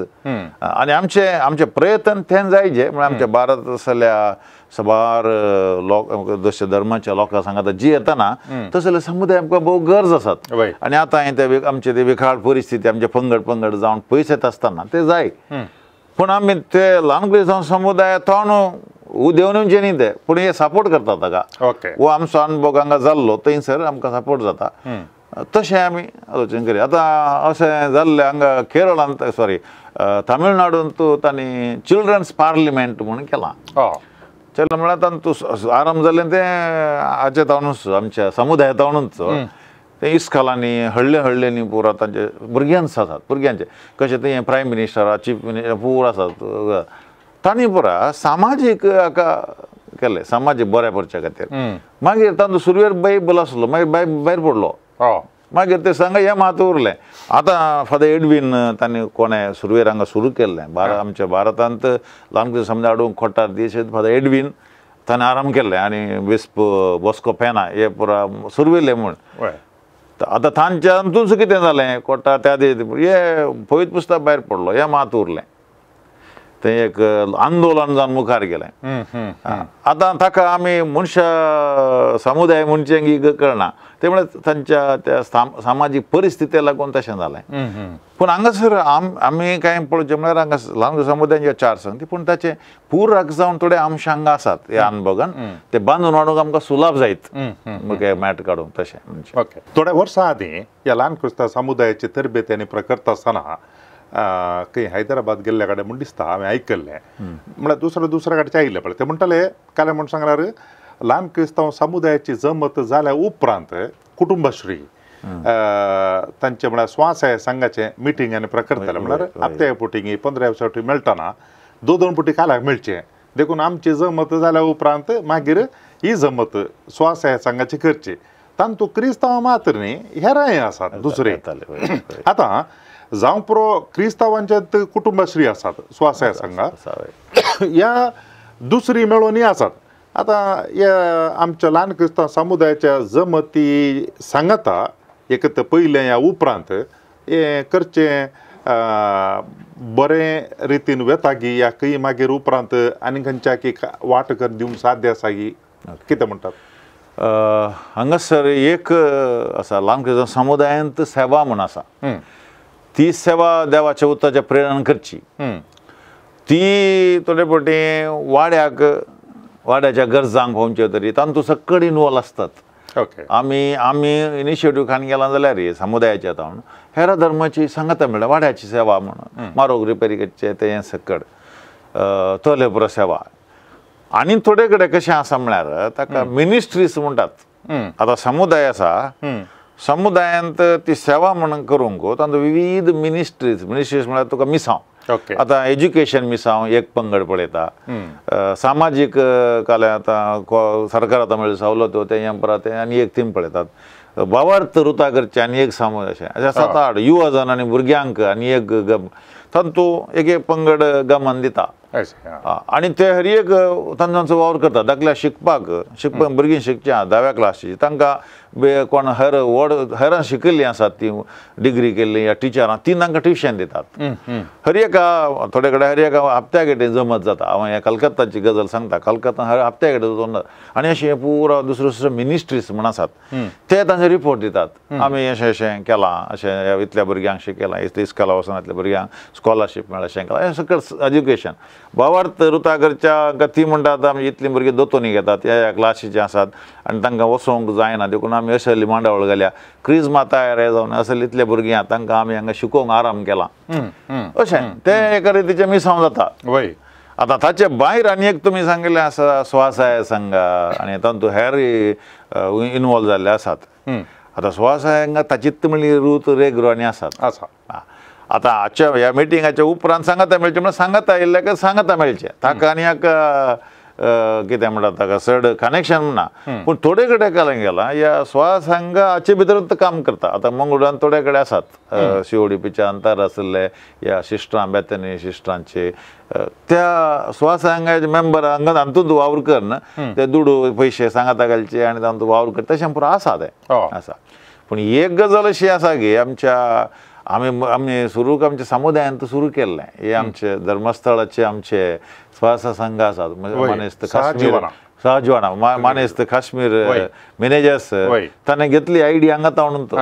आनी आमचे आमचे प्रयत्न तें जायजे म्हळ्यार आमच्या भारत आसल्या सबार लोक जशे धर्माच्या लोकां सांगाता जी येताना तसले समुदाय आमकां भोव गरज आसात. आनी आतां ते आमचे ते विखाळ परिस्थिती आमचे पंगड पंगड जावन पयस येता आसतना ते जाय, पूण आमी ते ल्हान क्रिस्तांव समुदाय तो उदेवन येवचे न्ही ते, पूण हे सपोर्ट करतात ताका. वो आमचो अनुभव हांगा जाल्लो थंयसर आमकां सपोर्ट जाता, तशें आमी आलोचन करी. आतां अशें जाल्लें हांगा केरळांत, सॉरी तामिळनाडूंत तांणी चिल्ड्रन्स पार्लिमेंट म्हूण केलां. चिल्ड्रन म्हळ्यार तांतूं आरंभ जालें तें हाचे तावनूच, आमच्या समुदाया तावनूच. ते इस्कॉलांनी हळ्ळे हळ्ळ्यांनी पुरा तांचे भुरग्यांच आसात, भुरग्यांचे कशें ते प्रायम मिनिस्टर चीफ मिनिस्टर पुरा आसात, तांणी पुरा सामाजीक हाका केलें, सामाजीक बऱ्या पडच्या खातीर. मागीर तांचो सुरवेर बायबल आसलो, मागीर भायर पडलो, मागीर ते सांगा हें मात उरलें. आतां फादर एडवीन तांणी कोणें सुरवेर हांगा सुरू केल्लें, आमच्या भारतांत ल्हान समजा हाडूंक खोटार दीस फादर एडवीन ताणें आराम केल्लें आनी बिस्प बॉस्को पेना हे पुरा सुरवेले म्हूण. आतां तांच्या तातूंत कितें जालें कोटा त्या हे पवित्र पुस्तक भायर पडलो, हें मात उरलें, तें एक आंदोलन जावन मुखार गेलें. आतां ताका आमी मनशां समुदाय म्हणचें की कळना, ते म्हळ्यार तांच्या त्या सामाजीक परिस्थिती लागून तशें जालें. पूण हांगासर आमी कांय पळोवचें म्हळ्यार हांगा ल्हान समुदायांचे चार संगती, पूण ताचे पूरक जावन थोडे अंश हांगा आसात ह्या अनभोगान, ते बांदून हाडूंक आमकां सुलाभ जायत मॅट काडूंक तशें म्हणजे. ओके, थोड्या वर्सां आदीं ह्या ल्हान क्रिस्तांव समुदायाची तरबेत आनी प्रकरता आसतना खंय हैदराबाद गेल्ल्या कडेन म्हूण दिसता हांवें आयकल्लें, म्हळ्यार दुसऱ्या दुसऱ्या कडेन आयिल्लें पळय, ते म्हणटाले काले म्हूण सांगल्यार ल्हान क्रिस्तांव समुदायाची जमत जाल्या उपरांत कुटुंबश्री तांचे म्हळ्यार स्वासाय संघाचें मिटींग आनी प्रकरताले, म्हळ्यार हप्त्या पुटी 15 फावटी मेळटना 2-2 पुटी कालाक मेळचें, देखून आमची जमत जाल्या उपरांत मागीर ही जमत स्वासाय संघाची करची. तांतू क्रिस्तांव मात्र न्ही हेरांय आसात दुसरे. आतां जावं पुरो क्रिस्तांवांच्यात कुटुंबश्री आसात स्वासाय संघा, ह्या दुसरी मेळोनी आसात. आतां ह्या आमच्या ल्हान क्रिस्तांव समुदायाच्या जमती सांगता एक तर पयलें ह्या उपरांत हें करचें बरें रितीन वेता गी या खंय मागीर उपरांत आनी खंयच्या की वाट कर दिवंक साध्य आसा गी कितें म्हणटात? हांगासर एक आसा ल्हान क्रिस्तांव समुदायांत सेवा म्हूण आसा, ती सेवा देवाच्या उतराच्या प्रेरणा करची, ती थोडे फावटी वाड्याक वाड्याच्या गरजांक पावच्यो तरी तांतूं सकड इनवॉल्व आसतात. आमी आमी इनिशिएटीव खान गेला जाल्यार समुदायाच्या जावन हेर धर्माची सांगता म्हळ्यार वाड्याची सेवा म्हणून मारोग रिपेरी करचें तें सकड तोले पुरो सेवा. आनी थोडे कडेन कशें आसा म्हळ्यार ताका मिनिस्ट्रीज म्हणटात. आतां समुदाय आसा, समुदायांत ती सेवा म्हणून करूंक तांतूं विविध मिनिस्ट्रीज, मिनिस्ट्रीज म्हळ्यार तुका मिसांव, आतां एज्युकेशन मिसांव एक पंगड पळयता, सामाजीक काल्या आतां सरकार आतां मेळ्ळ्यो सवलत्यो तें परत आनी एक थीम पळयतात, भावार्थ रुता करचें आनी एक सामूज अशें अशें 7-8 युवा जन आनी भुरग्यांक आनी एक तांतूं एक एक पंगड गमन दिता आनी ते हर एक तांचो वावर करता. धाकल्या शिकपाक शिकपाक भुरगीं शिकच्या 10व्या क्लासीची तांकां कोण हर व्हड हेरां शिकिल्लीं आसात ती डिग्री केल्ली या टिचरां ती तांकां ट्युशन दितात. हर एका थोडे कडेन हर एका हप्त्या कडेन जमत जाता. हांव ह्या कलकत्ताची गजाल सांगता, कलकत्ता हर हप्त्या कडेन जमता आनी अशें पुरा दुसऱ्यो दुसऱ्यो मिनिस्ट्रीज म्हूण आसात ते तांचे रिपोर्ट दितात, आमी अशें अशें केलां, अशें इतल्या भुरग्यांक शिकयलां, इतल्या इस्कोला वचून इतल्या भुरग्यांक स्कॉलरशीप मेळ्ळा अशें केलां, हें सगळें एज्युकेशन. भावार्थ रुता करच्या ती म्हणटात आमी इतलीं भुरगीं दोतोनी घेतात ह्या ह्या क्लासीचे आसात आनी तांकां वचोंक जायना देखून आमी असली मांडावळ घाल्या, क्रिज्मा तयार जावन असले इतले भुरगीं आहा तांकां आमी हांगा शिकोवंक आराम केला अशें तें एका रितीचें मिसांव जाता. आतां ताचे भायर आनी एक तुमी सांगिल्लें आसा स्वासाय संघ आनी तातूंत हेर इनवॉल्व जाल्ले आसात. आतां स्वासाय संघ ताचीच म्हणली रूत रेग्रो आनी आसात. आतां आजच्या ह्या मिटिंगाच्या उपरांत सांगाता मेळचें म्हणल्यार सांगाता येयल्ल्या काय सांगाता मेळचें ताका आनी एक कितें म्हणटात ताका चड कनेक्शन ना, पूण थोडे कडेन काल गेला ह्या स्वसंघ हाचे भितर काम करता. आतां मंगळुरान थोडे कडेन आसात शिवडीपीच्या अंतर आशिल्ले ह्या सिस्टरां बेतनी सिस्टरांचे त्या स्वसंघाचे मेंबर हांगा तातूंत वावर करन ते दुडू पयशे सांगाता घालचे आनी तातूंत वावर करता तशें पुरो आसा तें आसा. पूण एक गजाल अशी आसा की आमच्या आमी आमी सुरू आमच्या समुदायांत सुरू केल्लें हे आमचे धर्मस्थळाचे आमचे स्वास संघ आसात मानेस्त काश्मीर सहजीवना मानेस्त काश्मीर मॅनेजर्स ताणें घेतली आयडिया हांगा ताणून तो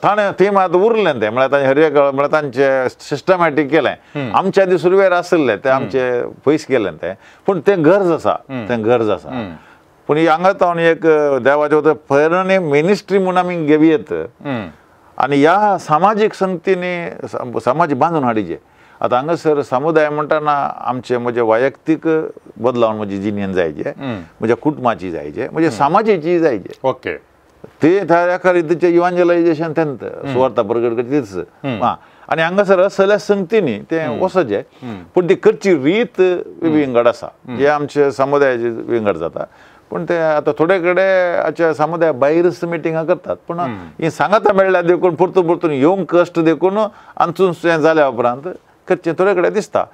ताणें ती मात उरलें तें म्हळ्यार तांचे हर एक म्हळ्यार तांचे सिस्टमॅटीक केलें. आमच्या आदी सुरवेर आशिल्लें तें आमचे पयस गेलें तें, पूण तें गरज आसा, तें गरज आसा. पूण हांगा ताणून एक देवाचे प्रेरणे मिनिस्ट्री म्हूण आमी घेवयेत आनी ह्या सामाजीक संगतींनी समाज बांदून हाडीचे. आतां हांगासर समुदाय म्हणटाना आमचे म्हजे वैयक्तीक बदलावन म्हजी जिणेन जायचे, म्हज्या कुटुंबाची जायचे, म्हज्या समाजाची जायचे. ओके, ते एका रितीचें इवांजलायजेशन तेंत सुवार्ता प्रगट करची तीच. आं, आनी हांगासर असल्या संगतींनी तें वचचें, पूण ती करची रीत विंगड आसा, जे आमचे समुदायाची विंगड जाता. पूण ते आतां थोडे कडेन आमच्या समुदाया भायरच मिटिंगां करतात, पूण ही सांगाता मेळ्ळ्या देखून परतून परतून येवंक कश्ट देखून आमचून हें जाल्या उपरांत करचें थोडे कडेन दिसता.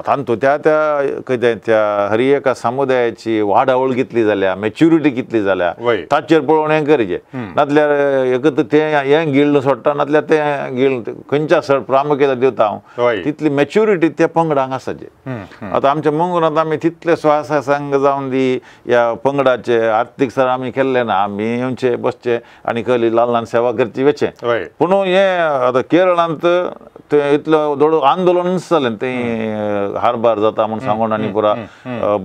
तांतू त्या त्या कितें त्या हर एका समुदायाची वाडावळ कितली जाल्या, मॅच्युरिटी कितली जाल्या ताचेर पळोवन हें करचें. नातल्यार एकच तें हें गिळून सोडटा, नातल्यार तें गिळून खंयच्या सड प्रामुख्यता दिवता हांव, तितली मॅच्युरिटी त्या पंगडांक आसाचे. आतां आमच्या मंगळूरांत आमी तितले स्वासा संघ जावन दी ह्या पंगडाचे आर्थीक सर आमी केल्ले ना, आमी येवचे बसचे आनी कहली ल्हान ल्हान सेवा करची वेचें. पूण हें आतां केरळांत तें इतलो दोडो आंदोलनच जालें, तें हारबार जाता म्हूण सांगून आनी पुरा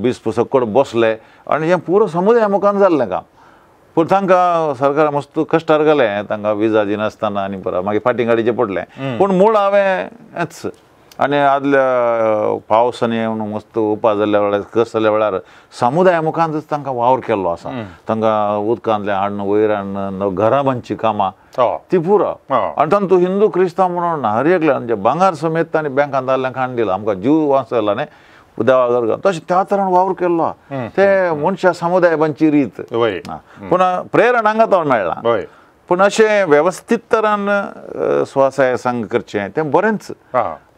बीस सकड बसले आनी हें पुरो समुदाया मुखार जाल्लें काम. पूण तांकां सरकारान मस्त कश्टार घालें, तांकां विजा दिनासतना आनी पुरा मागीर फाटीं काडचें पडलें. पूण मूळ हांवें हेंच आनी आदल्या पावस आनी येवन मस्त उपास जाल्ल्या वेळार कस जाल्ल्या वेळार समुदाया मुखारच तांकां वावर केल्लो आसा. तांकां उदकांतल्यान हाडून वयर हाडून घरां बांदचीं कामां ती पुरो. आनी तांतू हिंदू क्रिस्तांव म्हणून ना, हर एकल्यान म्हणजे भांगार समेत तांणी बँकान दादल्यांक हाडून दिलां, आमकां जीव वाचयला न्ही देवा घर तशें त्या तरान वावर केल्लो. ते मनशा समुदाय बांदची रीत पूण प्रेरणा हांगा तो मेळ्ळा. पूण अशें वेवस्थीत तरान स्वासाय संघ करचें तें बरेंच,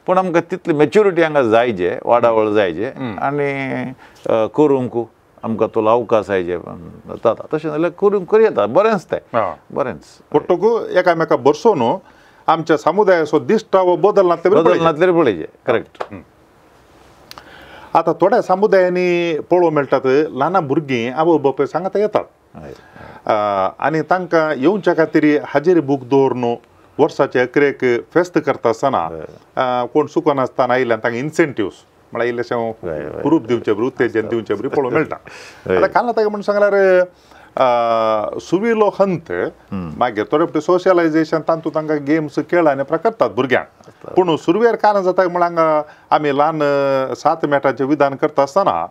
पूण आमकां तितली मॅच्युरिटी हांगा जायजे, वाडावळ जायजे आनी करूंक आमकां तो अवकाश जायजे जाता. तशें जाल्यार करूंक करयता बरेंच तें बरेंच. पूण एकामेका बरसोन आमच्या समुदायाचो दिश्टावो बदलना बदलनातले पळयचे. करेक्ट. आतां थोड्या समुदायांनी पळोवंक मेळटात ल्हान भुरगीं आवय बापूय सांगता येतात आनी तांकां येवच्या खातीर हाजेरी बूक दवरून वर्साचे अकरेक फेस्त करता आसतना कोण चुकनासतना आयिल्ल्यान तांकां इन्सेंटिव्स म्हळ्यार इल्लेशें प्रूफ दिवचे बरी, उत्तेजन दिवचे बरी पळोवंक मेळटा. आतां काल ताका म्हणून सांगल्यार सुविलो हंत मागीर थोडे फावटी सोशलायजेशन तातूंत तांकां गेम्स खेळ आनी करतात भुरग्यांक. पूण सुरवेर कारण जाता म्हळ्यार हांगा आमी ल्हान 7 मेटाचें विधान करता आसतना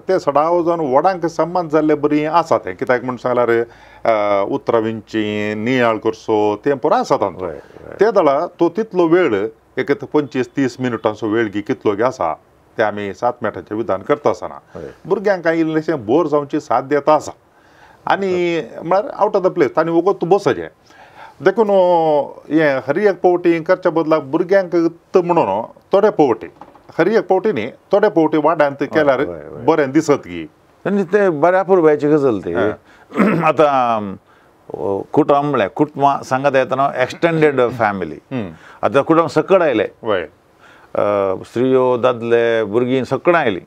ते सदांव जावन व्हडांक संबंद जाल्ले बरी आसा तें कित्याक म्हणून सांगल्यार उतरां विंची नियाळ करचो तें पुरो आसा तांचो. ते दळा तो तितलो वेळ एक 25-30 मिनटांचो वेळ गी कितलो गी आसा ते आमी 7 मेटाचें विधान करता आसतना भुरग्यांक कांय इल्लेशें बोर जावची साध्यता आसा आनी म्हळ्यार आवट ऑफ the place तांणी वगत बसचें. देखून हें हर एक पावटी करच्या बदलाक भुरग्यांक म्हणून थोडे पावटी हर एक पावटी न्ही थोडे पावटी वाड्यांत केल्यार बरें दिसत की आनी ते बऱ्या पुरवायची गजाल ती. आतां कुटुंब म्हळ्यार कुटुंबां सांगत येतना एक्सटेंडेड फॅमिली. आतां कुटुंब सकड आयलें, स्त्रियो दादले भुरगीं सगळीं आयलीं,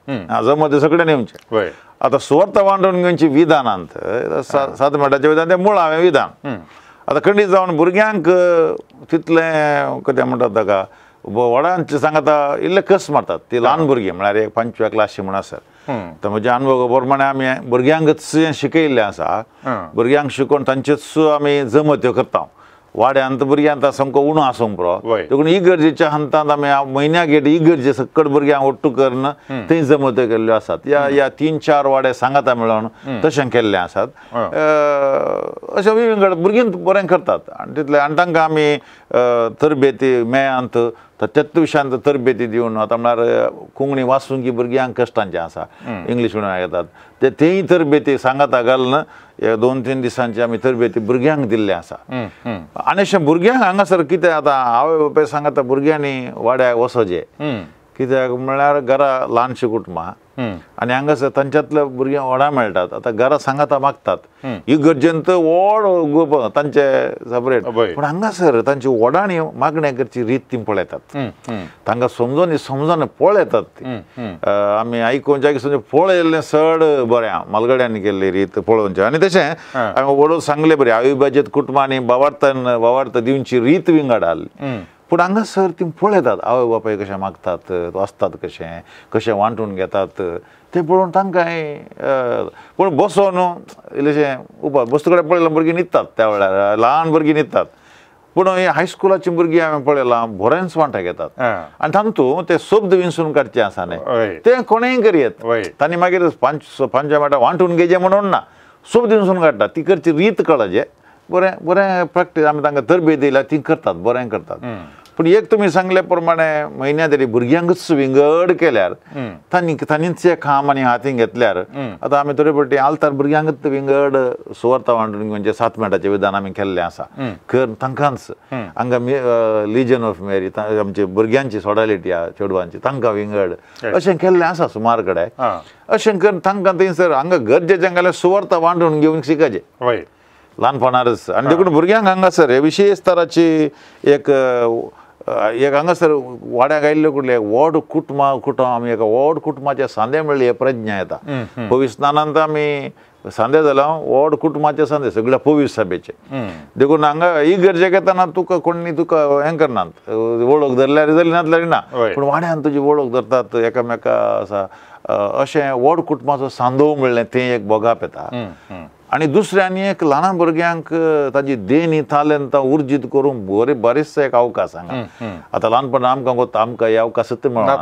जमते सगळें येवचें. आतां सुवार्थ वांटून घेवची विधानांत 7 मिनटाचें विधान तें मुळावें विधान. आतां खंडीत जावन भुरग्यांक तितलें कितें म्हणटात ताका व्हडांचे सांगता इल्ले कस मारतात ती ल्हान भुरगीं म्हळ्यार एक 5व्या क्लासी म्हूण आसत. तर म्हज्या अनुभवा प्रमाणे आमी भुरग्यांकच शिकयल्लें आसा, भुरग्यांक शिकोवन तांचेच आमी जमत्यो करता. वाड्यांत भुरग्यांक आतां सामको उणो आसूंक पुरो, देखून इगर्जेच्या हंतांत आमी म्हयन्याक एक इगर्जे सकट भुरग्यांक ओट्टू करून थंय जमत्यो केल्ल्यो आसात. ह्या 3-4 वाडे सांगाता मेळोवन तशें केल्लें आसात. अशें विंगड भुरगीं बरें करतात आनी तितलें. आनी तांकां आमी तरबेती मेयांत त्याच विशयांत तरबेती दिवन आतां म्हळ्यार कोंकणी वाचूंक की भुरग्यांक कश्टांचें आसा, इंग्लीश म्हणून येतात ते तेय तरबेती सांगाता घालून 2-3 दिसांची आमी तरबेती भुरग्यांक दिल्ले आसा. आनी अशें भुरग्यांक हांगासर कितें आतां आवय बापाय सांगाता भुरग्यांनी वाड्याक वचचें, कित्याक म्हळ्यार घरा ल्हानशीं कुटुंबां आनी हांगासर तांच्यांतले भुरग्यांक व्हडां मेळटात. आतां घरा सांगाता मागतात इगर्जेंत व्हड ग्रुप तांचे सेपरेट, पूण हांगासर तांची व्हडांनी मागण्या करची रीत ती पळयतात, तांकां समजून समजून पळयतात ती. आमी आयकून जागी समजून पळयल्लें चड बरें मालगड्यांनी केल्ली रीत पळोवचें. आनी तशें हांवें व्हडो सांगलें बरें अविभाजीत कुटुंबांनी बावार्तान बावार्थ दिवची रीत विंगड आसली, पूण हांगासर ती पळयतात आवय बापाय कशें मागतात, वाचतात कशें कशें वांटून घेतात तें पळोवन तांकांय. पूण बसोन इल्लेशें उपास बस्तू कडेन पळयल्यार भुरगीं न्हिदतात त्या वेळार, ल्हान भुरगीं न्हिदतात. पूण हे हायस्कुलाची भुरगीं हांवें पळयलां बरेंच वांटा घेतात आनी तातूंत ते शब्द विंचून काडचे आसा न्ही ते कोणेय करयत, तांणी मागीर 5 मिनटां वांटून घेवचें म्हणून ना, शब्द विंचून काडटात ती करची रीत कळचे. बरें बरें प्रॅक्टीस आमी तांकां तरबेत दिल्या ती करतात, बरें करतात. पूण एक तुमी सांगले प्रमाणे म्हयन्या तरी भुरग्यांकूच विंगड केल्यार तांणी तांणीच काम आनी हातीन घेतल्यार आतां आमी थोडे फावटी आल्तार भुरग्यांकूच विंगड सुवार्ता वांटून म्हणजे 7 मिनटाचें विधान आमी केल्लें आसा कर तांकांच हांगा लिजन ऑफ मेरी आमचे भुरग्यांची सोडालिटी आहा चेडवांची तांकां विंगड अशें केल्लें आसा सुमार कडेन अशें करून तांकां थंयसर हांगा गरजेचें घाल्यार सुवार्ता वांटून घेवन शिकाचें ल्हानपणारच. आनी देखून भुरग्यांक हांगासर हे विशेश तराची एक एक हांगासर वाड्याक आयिल्ले कुडले व्हड कुटुंबा कुटुंब आमी एका व्हड कुटुंबाचे सांदे मेळ्ळी हे प्रज्ञा येता. पवित्र स्नानांत आमी सांदे जाल्या व्हड कुटुंबाचे सांदे सगळ्या पवित्र सभेचे. देखून हांगा ही गरजेक येतना तुका कोणी तुका हें करनात वळख धरल्यार जाली नासल्यार ना, पूण वाड्यान तुजी वळख धरतात एकामेका आसा अशें व्हड कुटुंबाचो सांदो मेळ्ळें तें एक भोगाप येता. आनी दुसरें आनी एक ल्हान भुरग्यांक ताजी देणी तालेंतां उर्जीत करूंक बरे बरेचसो एक अवकाश हांगा. आतां ल्हानपणान आमकां कोत्ता आमकां हे अवकाशूच मेळना.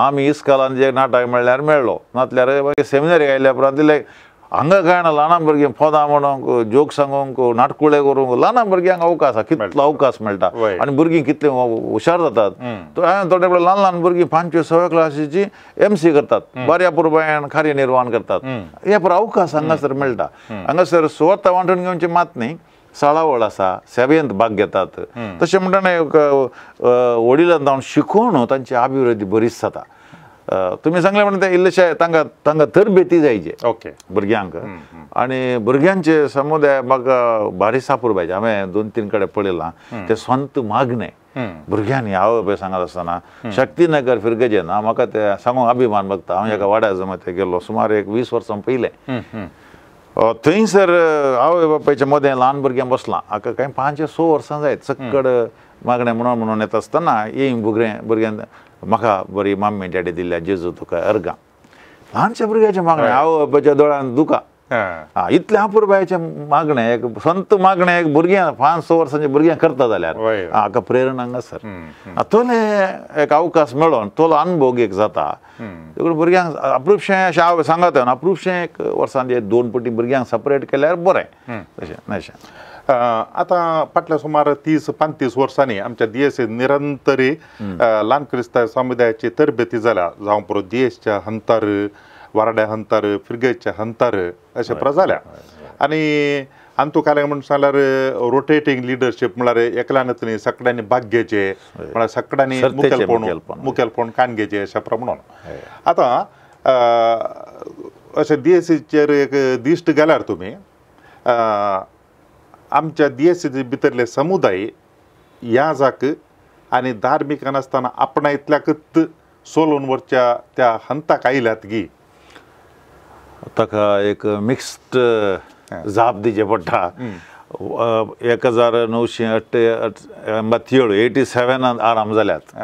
आमी इस्कॉलान जे नाटक मेळ्ळ्यार मेळ्ळो नातल्यार मागीर सेमिनारी आयल्या उपरांत दिले. हांगा कांय ना ल्हान भुरगीं पदां म्हणूंक जोक सांगूंक नाटकुळे करूंक ल्हान भुरग्यांक अवकाश आसा कितलो अवकाश मेळटा आनी भुरगीं कितलीं हुशार जातात. हांवें थोडे वेळ ल्हान ल्हान भुरगीं 5वे 6वे क्लासीची MC करतात बऱ्या पुरबायन कार्य निर्वाहन करतात. हे पुरो अवकाश हांगासर मेळटा. हांगासर सुवार्ता वांटून घेवची मात न्ही साळावळ आसा सेवेंत भाग घेतात तशें म्हणटना एक वडिलां जावन शिकोवन तांची अभिवृद्धी बरीच जाता. तुमी सांगलें म्हणटा तें इल्लेशें तांकां तांकां तरबेती जायचे ओके भुरग्यांक आनी भुरग्यांचे समुदाय म्हाका भारी सापूर पाहिजे. हांवें 2-3 कडेन पळयलां ते स्वंत मागणें भुरग्यांनी आवय बापाय सांगत आसतना शक्तीनगर फिरगजेन म्हाका तें सांगूंक अभिमान भोगता. हांव एका वाड्या जमाते गेल्लो सुमार एक 20 वर्सां पयलें थंयसर आवय बापायच्या मदें ल्हान भुरग्यां बसलां हाका कांय 5-6 वर्सां जायत सक्कड मागणें म्हणून म्हणून येता आसतना येय भुरग्यां म्हाका बरी मम्मी डॅडी दिल्या जेजू तुका अर्गां ल्हानशा भुरग्याचें मागणें आवय बापायच्या दोळ्यान दुकां आं इतलें अपुरबायेचें मागणें एक संत मागणें एक भुरग्यां 5-6 वर्सांचे भुरग्यां करता जाल्यार हाका प्रेरणा हांगासर तोले एक अवकाश मेळोन तोलो अनुभोग एक जाता. देखून भुरग्यांक अप्रुपशें अशें हांव सांगता अप्रुपशें एक वर्सान 2 पटी भुरग्यांक सेपरेट केल्यार बरें तशें अशें. आतां फाटल्या सुमार 30-35 वर्सांनी आमच्या दियेस निरंतरी ल्हान क्रिस्तांव समुदायाची तरबेती जाल्या जावं पुरो दियेसच्या हंतार वारड्या हंतार फिरगेच्या हंतार अशें पुरो जाल्या. आनी अंतू काले म्हण सांगल्यार रोटेटींग लिडरशीप म्हळ्यार एकल्यानच न्ही सगळ्यांनी भाग घेवचे म्हळ्यार सगळ्यांनी मुखेलपण कान घेवचें अशें प्रमाण. आतां अशें दियेसीचेर एक दिश्ट घाल्यार तुमी आमच्या दियेसी भितरले समुदाय ह्या जाक आनी धार्मीक नासतना आपणा इतल्याकच सोलोवन वरच्या त्या हंताक आयल्यात गी ताका एक मिक्स्ड जाप दिवचें पडटा. 1987 87 आराम जाल्यात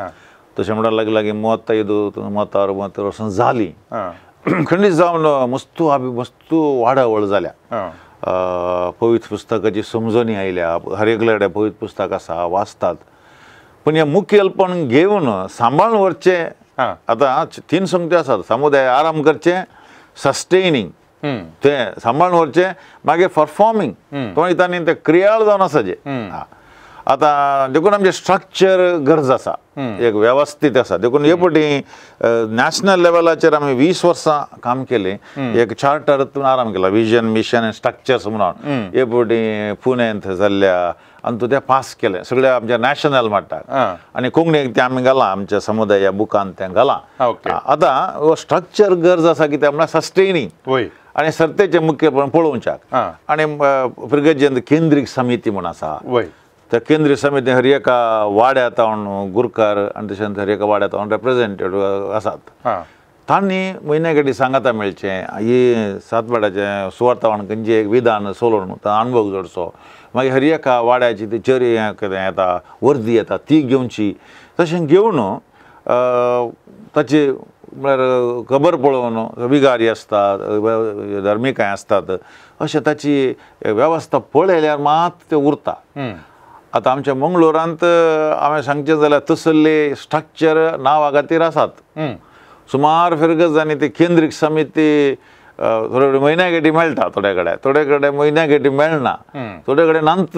तशें म्हणल्यार लागीं लागीं 30-32 वर्सां जालीं खंडीत जावन मस्तू मस्तू वाडावळ जाल्या. पवित्र पुस्तकाची समजणी आयल्या हर एकल्या कडेन पवित्र पुस्तक आसा वाचतात पूण हें मुखेलपण घेवन सांबाळून व्हरचें. आतां 3 संगत्यो आसात समुदाय आराम करचें सस्टेनिंग तें सांबाळून व्हरचें मागीर परफॉर्मिंग तो तांणी तें क्रियाळ जावन आसा जें. आतां देखून आमचें स्ट्रक्चर गरज आसा एक वेवस्थीत आसा. देखून हे फावटी नॅशनल लेवलाचेर आमी 20 वर्सां काम केलें एक चार्टर आराम केला विजन मिशन आनी स्ट्रक्चर्स म्हणून हे फावटी पुण्यांत जाल्ल्या आनी तूं तें पास केलें सगळ्या आमच्या नॅशनल मट्टाक आनी कोंकणीक तें आमी घालां आमच्या समुदाय बुकान तें घालां. आतां हो स्ट्रक्चर गरज आसा कित्याक म्हळ्यार सस्टेनिंग आनी सर्तेचें मुखेलपण पळोवच्याक. आनी फिरगजेंत केंद्रीय समिती म्हूण आसा त्या केंद्रीय समिती हर एका वाड्या तावन गुरकार आनी तशेंच हर एका वाड्या तावन रेप्रेजेंटेटिव्ह आसात तांणी म्हयन्या कडेन सांगाता मेळचें ही सातवाड्याचें सुवार्तावान खंयचें एक विधान सोलोवन अणभव जोडचो मागीर हर एका वाड्याची ती चरी कितें येता वर्दी येता ती घेवची तशें घेवन ताची म्हळ्यार खबर पळोवन विगारी आसतात धार्मीक आसतात अशें ताची वेवस्था पळयल्यार मात तें उरता. आतां आमच्या मंगळुरांत हांवें सांगचें जाल्यार तसले स्ट्रक्चर नांवा खातीर आसात सुमार फिरगजांनी ते केंद्रीय समिती थोडे कडेन म्हयन्या गेटी मेळटा, थोडे कडेन थोडे कडेन म्हयन्या गेटी मेळना, थोडे कडेन नात.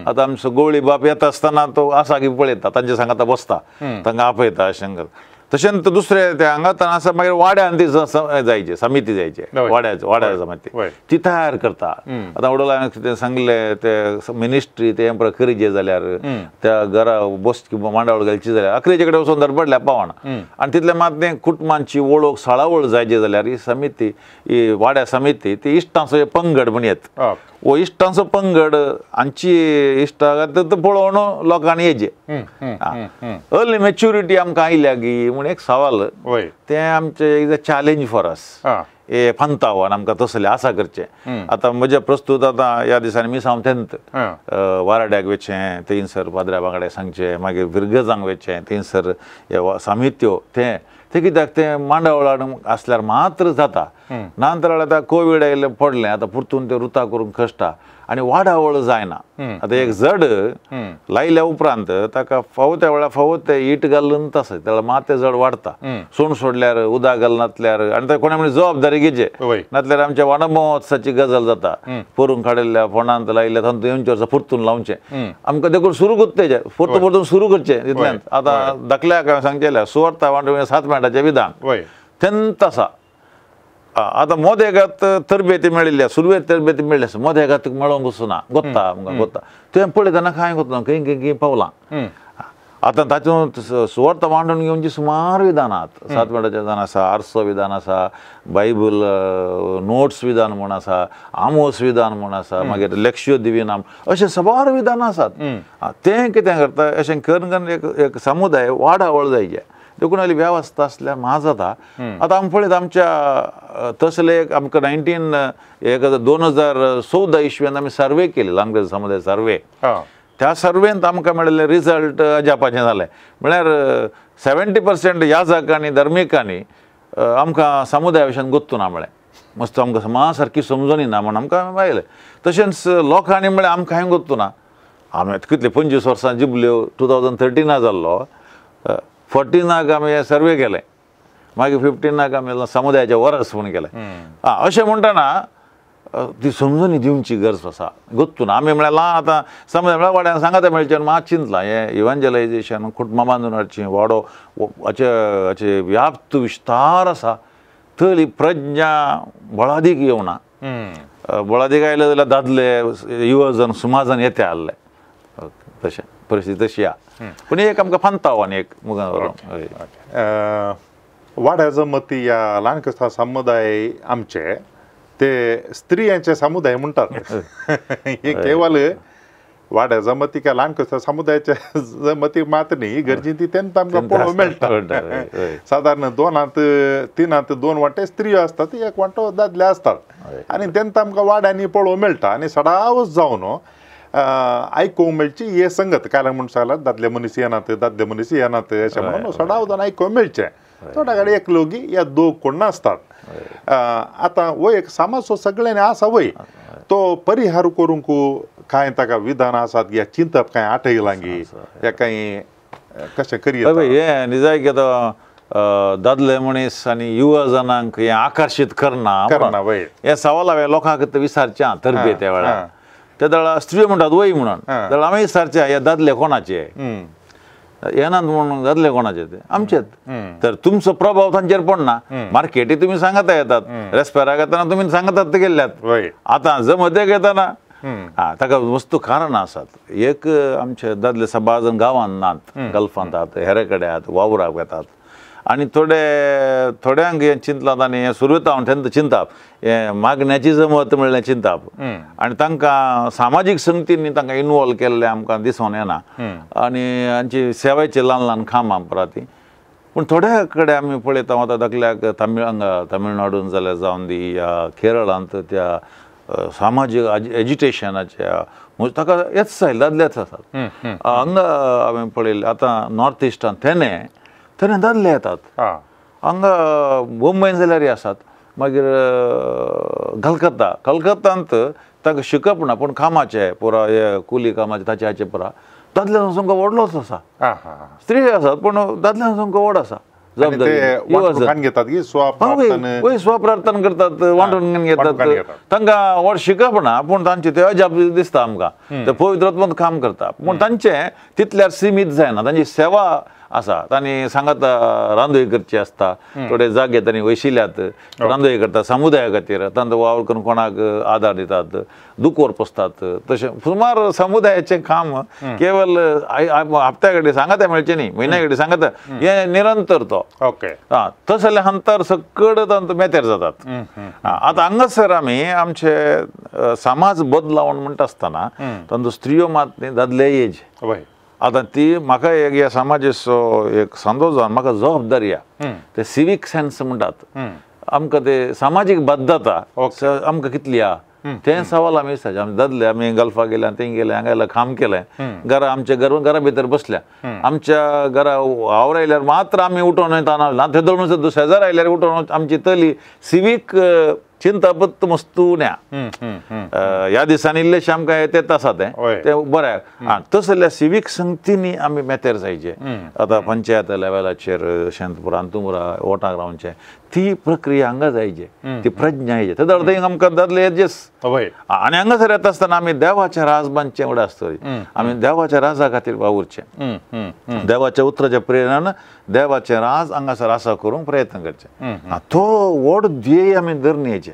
आतां आमचो गोवळी बाप येता आसतना तो आसा की पळयता, तांचे सांगाता बसता, तांकां आपयता अशें करता. तशेंच दुसरे ते हांगा आसा मागीर वाड्यान ती जायचे समिती जायचे, वाड्याचो वाड्या समिती ती तयार करता. आतां वडोला हांवें कितें सांगलें ते मिनिस्ट्री ते करीजे जाल्यार त्या घरा बस मांडावळ घालची जाल्यार अकरेचे कडेन वचून धडपडल्या पावना. आनी तितलें मात तें कुटुंबांची वळख साळावळ जायची जाल्यार ही समिती ही वाड्या समिती ती इश्टांचो पंगड म्हण येत, हो इश्टांचो पंगड हांची इश्टां पळोवन लोकांनी येचे. अर्ली मॅच्युरिटी आमकां आयल्या गी म्हूण एक सवाल, तें आमचें is a challenge for us, हे फांताव आनी आमकां तसलें आसा करचें. आतां म्हजें प्रस्तूत आतां ह्या दिसांनी मिसांव तेंत वाराड्याक वचचें, थंयसर पाद्र्या वांगडा सांगचें, मागीर फिरगजांक वचचें, थंयसर सामित्यो तें तें कित्याक तें मांडावळ आसल्यार मात्र जाता. ना जाल्यार आतां कोवीड आयिल्लें पडलें, आतां परतून तें रुता करूंक कश्टा आनी वाडावळ जायना. आतां एक जड लायल्या उपरांत ताका फावो त्या वेळार फावो तें it घालून तसो तेळा मात तें जड वाडटा. सोण सोडल्यार उदक घालनातल्यार आनी ते कोणा म्हणजे जबाबदारी घेवचे नातल्यार आमच्या वाडा महोत्सवाची गजाल जाता. पोरून काडिल्ल्या फोंडांत लायिल्ल्या तातूंत येवचे वर्सा परतून लावचें आमकां, देखून सुरू करता परतून परतून सुरू करचें तितल्यान. आतां धाकल्याक हांवें सांगचें सुवार्ता वांटून 7 मिनटाचें विधान तेंत आसा. आतां मोदेगात तरबेती मेळिल्ल्या, सुरवेक तरबेती मेळ्ळी आसा, मोदेगात मेळोंक वचना गोत्ता आमकां गोत्ता तुवें पळयतना कांय गोतना खंय खंय खंय पावलां. आतां तातूंत सुवार्ता वांटून घेवची सुमार विधानां आहात. 7 मिनटाचें विधान आसा, आरसो विधान आसा, बायबल नोट्स विधान म्हूण आसा, आमोस विधान म्हूण आसा, मागीर लेक्ष्यो दिविना, अशें साबार विधानां आसात. तें कितें करता अशें करून करून एक एक समुदाय वाडावळ जायचे. देखून आयली वेवस्था आसल्यार म्हाका जाता. आतां आमी पळयत आमच्या तसले आमकां 2014 इसवेंत आमी सर्वे केली, लांबगेर समुदाय सर्वे. त्या सर्वेंत आमकां मेळिल्ले रिजल्ट अजापाचें जालें. म्हळ्यार 70% याजक आनी धर्मिकांनी आमकां समुदाया विशयान गोत्तू ना म्हळें, मस्त आमकां मा सारकी समजून ना म्हूण आमकां आयलें. तशेंच लोकांनी म्हळें आमकां कांय गोत्तू ना. आमी कितले 25 वर्सां जिबल्यो, 2013 जाल्लो, 14 आमी सर्वे केलें, मागीर 15 आमी समुदायाचें वरस म्हूण केलें. आं अशें म्हणटना ती समजून दिवची गरज आसा गोत्तू ना. आमी म्हळ्यार ल्हान आतां समुदाय म्हळ्यार वाड्यान सांगाता मेळचें मात चिंतलां हें इव्हांजलायजेशन कुटुंबां बांदून हाडचीं, वाडो हाचे हाचे व्याप्त विस्तार आसा, थंय प्रज्ञा बळादीक येवना. बळादीक आयले जाल्यार दादले युवजन समाजान येते आहले, तशें परिस्थिती तशी आहा. पूण एक आमकां फांताव आनी एक मुखार वाड्या जमती ह्या ल्हान क्रिस्तांव समुदाय आमचे ते स्त्रियांचे समुदाय म्हणटात. हे केवल वाड्या जमती काय ल्हान क्रिस्तांव समुदायाच्या जमती मात न्ही, गरजेन ती तेन्ना आमकां पळोवंक मेळटा. सादारण 2 3 2 वांटे स्त्रियो आसतात, एक वांटो दादले आसतात आनी तेन्ना आमकां वाड्यांनी पळोवंक मेळटा. आनी सदांच जावन आयकूंक मेळची हे संगत कारण म्हूण सांगल्यार दादले मनीस येनात, दादले मनीस येनात अशें म्हणून सदांच जावन आयकूंक मेळचें. थोड्या कडेन एक लोगी या दोग कोण नासतात. आतां हो एक समाजो सगळ्यांनी आसा वय, तो परिहार करूंक कांय ताका विधान आसात या चिंतप कांय आठयलां गी या कांय कशें करी हें निजायक आतां दादले मनीस आनी युवा जणांक हें आकर्शीत करना करना वय हें सवाल हांवें लोकांक विचारचें आं तरबे त्या वेळार. त्या वेळार स्त्रियो म्हणटात वय म्हणून, जाल्यार आमी विचारचें हे दादले कोणाचे येनात म्हणून, दादले कोणाचे ते आमचेच. तर तुमचो प्रभाव तांचेर पडना. मार्केटी तुमी सांगता येतात, रेस्पेराक येतना तुमी सांगतात ते गेल्ल्यात. आतां जमतेक येतना आं ताका वस्तू कारणां आसात. एक आमचे दादले सबाजन गांवांत नात, गल्फांत आहात, हेरे कडेन आहात, वावराक वेतात आनी थोडे थोड्यांक हें चिंतलां आनी हें सुरवेत हांव तेंकां चिंताप हें मागण्याची जमत म्हणलें चिंताप आनी तांकां सामाजीक संगतींनी तांकां इनवॉल्व केल्लें आमकां दिसून येना. आनी हांची सेवेची ल्हान ल्हान कामां पराती. पूण थोड्या कडेन आमी पळयता आतां धाकल्याक हांगा तमिळनाडून जाल्यार जावन दी या केरळांत त्या सामाजीक एजिटेशनाच्या ताका येच जाय दादलेच आसात. हांगा हांवें पळयलें आतां नॉर्थ इस्टान तेणे थंय दादले येतात, हांगा मुंबयन जाल्यार आसात, मागीर कलकत्ता कलकत्तांत तांकां शिकप ना पूण कामाचें पुरा हे कुली कामाचें ताचे हाचे पुरा दादल्यांचो संख्या व्हडलोच आसा. स्त्री आसात पूण दादल्यांचो संख्या व्हड आसा. जबाबदारी घेतात स्वप्रार्थना करतात, वांटून घेतात. तांकां व्हड शिकप ना पूण तांचे ते अजाप दिसता आमकां, ते पवित्रात्मक काम करता पूण तांचे तितल्यार सिमीत जायना. तांची सेवा आसा, तांणी सांगात रांदोय करची आसता, थोडे जागे तांणी वशिल्यात रांदोय करता समुदाया खातीर, तांचो वावर करून कोणाक आदार दितात, दुकोर पोसतात. तशें सुमार समुदायाचें काम केवल हप्त्या कडेन सांगाता मेळचें न्ही, म्हयन्या कडेन सांगाता, हें निरंतर तो. ओके, आं, तशें जाल्यार हंतर सकड तांचो मेतेर जातात. आतां हांगासर आमी आमचे समाज बदलावण म्हणटा आसतना तांचो स्त्रियो मात न्ही दादले एज. आतां ती म्हाका एक ह्या समाजाचो एक सांदो जावन म्हाका जबाबदारी आहा, ते सिवीक सेन्स म्हणटात आमकां, ते सामाजीक बद्धता आमकां कितली आहा तें सवाल आमी विचारचें. आमी दादले आमी गल्फा गेल्या, थंय गेले, हांगा गेले, काम केलें, घरा आमच्या घरा भितर बसल्या, आमच्या घरा वावर आयल्यार मात्र आमी उठोवन वयता ना, ते दोन शेजार आयल्यार उठोवन आमची तली सिवीक चिंतापत्त मस्तू न्या. ह्या दिसांनी इल्लेशें आमकां येत आसा तें तें बरें. आं, तसल्या सिवीक संगतींनी आमी मेतेर जायचे. आतां पंचायत लेवलाचेर शेंतपुरा अंतुमुरा वोटांक रावचें ती प्रक्रिया हांगा जायचे, ती प्रज्ञा येयचे. तें थंय आमकां दादले येजेस. आनी हांगासर येता आसतना आमी देवाचें राज बांदचें व्हड आसतली, आमी देवाच्या राजा खातीर वावुरचें, देवाच्या उतराच्या प्रेरणान देवाचें राज हांगासर आसा करूंक प्रयत्न करचें. तो व्हड ध्येय आमी धरून येयचें.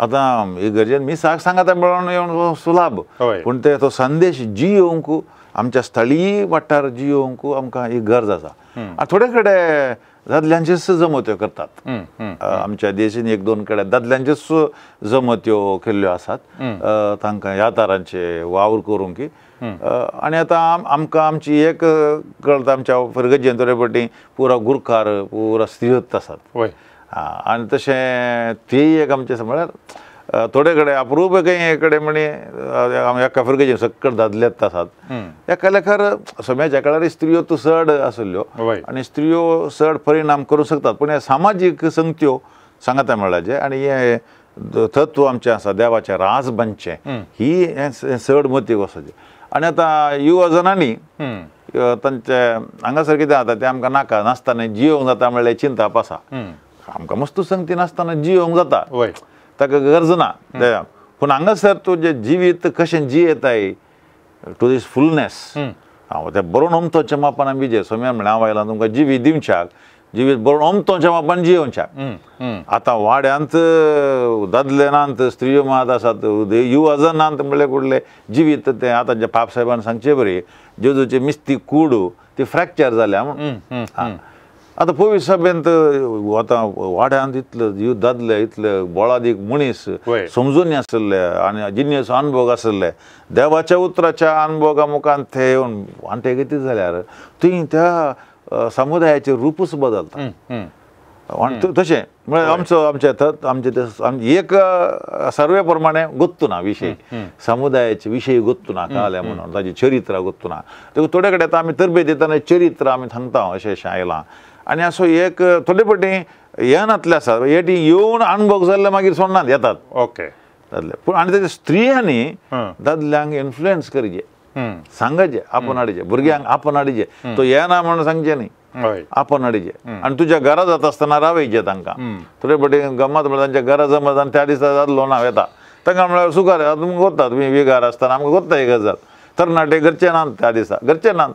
आतां इगर्जेन मिसाक सांगाता मेळोन येवन सुलाभ, पूण ते तो संदेश जियोवंक आमच्या स्थळीय वाठार जियोवंक आमकां ही गरज आसा. आनी थोडे कडेन दादल्यांचेच जमत्यो करतात, आमच्या देशीन एक दोन कडेन दादल्यांचेच जमत्यो केल्ल्यो आसात, तांकां ह्या तरांचे वावर करूंक. आनी आतां आमकां आमची एक कळटा आमच्या फिरगजेन थोडे फावटी पुरा गुरकार पुरा स्त्रियोच आसात. आनी तशें तेय एक आमचें म्हळ्यार थोडे कडेन अप्रूप खंय कडेन म्हणी एका फिरगजेन सकट दादलेच आसात. एका लेखार सम्याच्या काळार स्त्रियो तूं चड आसल्ल्यो आनी स्त्रियो चड परिणाम करूंक शकतात, पूण हे सामाजीक संगत्यो सांगाता मेळाचें आनी हें तत्व आमचें आसा देवाचें राज बांदचें ही हें चड मतीक वचपाचें. आनी आतां युवा जणांनी तांचे हांगासर कितें जाता तें आमकां नाका नासतना जियोवंक जाता म्हणल्यार चिंताप आसा. आमकां मस्तू संगती नासतना जियोवंक जाता, ताका गरज ना. पूण हांगासर तुजें जिवीत कशें जियेताय टू दीस फुलनेस, हांव तें बरोवन अमतोच्या मापान आमी जे सोम्यान म्हणलें हांव आयलां तुमकां जिवीत दिवच्याक, जिवीत बरोवन अमतोच्या मापान जियोवच्याक. आतां वाड्यांत दादले नात, स्त्रियो मात आसात, युवा नात म्हणल्यार कुडले जिवीत तें आतां जे पाप साहेबान सांगचे बरी जेजूची मिस्ती कूड ती फ्रॅक्चर जाल्या म्हूण. आतां पयलीं सभेंत आतां वाड्यांत इतले दादले इतले बोळादीक मनीस समजून आशिल्ले आनी जिन्यस अनुभोग आशिल्ले, देवाच्या उतराच्या अनुभोगा मुखान ते येवन वांटे घेतीत जाल्यार थंय त्या समुदायाचें रुपूच बदलता. तशें म्हळ्यार आमचो आमच्या आमचे ते एक सर्वे प्रमाणे गोत्तू ना विशय, समुदायाचे विशय गोत्तू ना कळ्ळें म्हणून ताजी चरित्र गोत्तू ना. थोडे कडेन आतां आमी तरबेत दितना चरित्र आमी सांगता अशें अशें आयलां आनी असो एक थोडे फावटी येनातले आसा, एटी येवन अणभव जाल्ले मागीर सोडनात येतात. ओके, दादले पूण आनी तेजे स्त्रियांनी दादल्यांक इन्फ्लुयन्स करचे, सांगचे आपोवन हाडचे, भुरग्यांक आपोवन हाडचे, तो येना म्हणून सांगचें न्ही, आपोवन हाडचे आनी तुज्या घरा जाता आसतना रावयचे तांकां. थोडे फावटी गमत म्हळ्यार तांच्या घरा जमत आनी त्या दिसा दादलो ना येता तांकां म्हळ्यार सुखार तुमकां कोत्ता तुमी विगार आसतना आमकां कोत्ता ही गजाल, तरणाटे घरचे नात त्या दिसा, घरचे नात.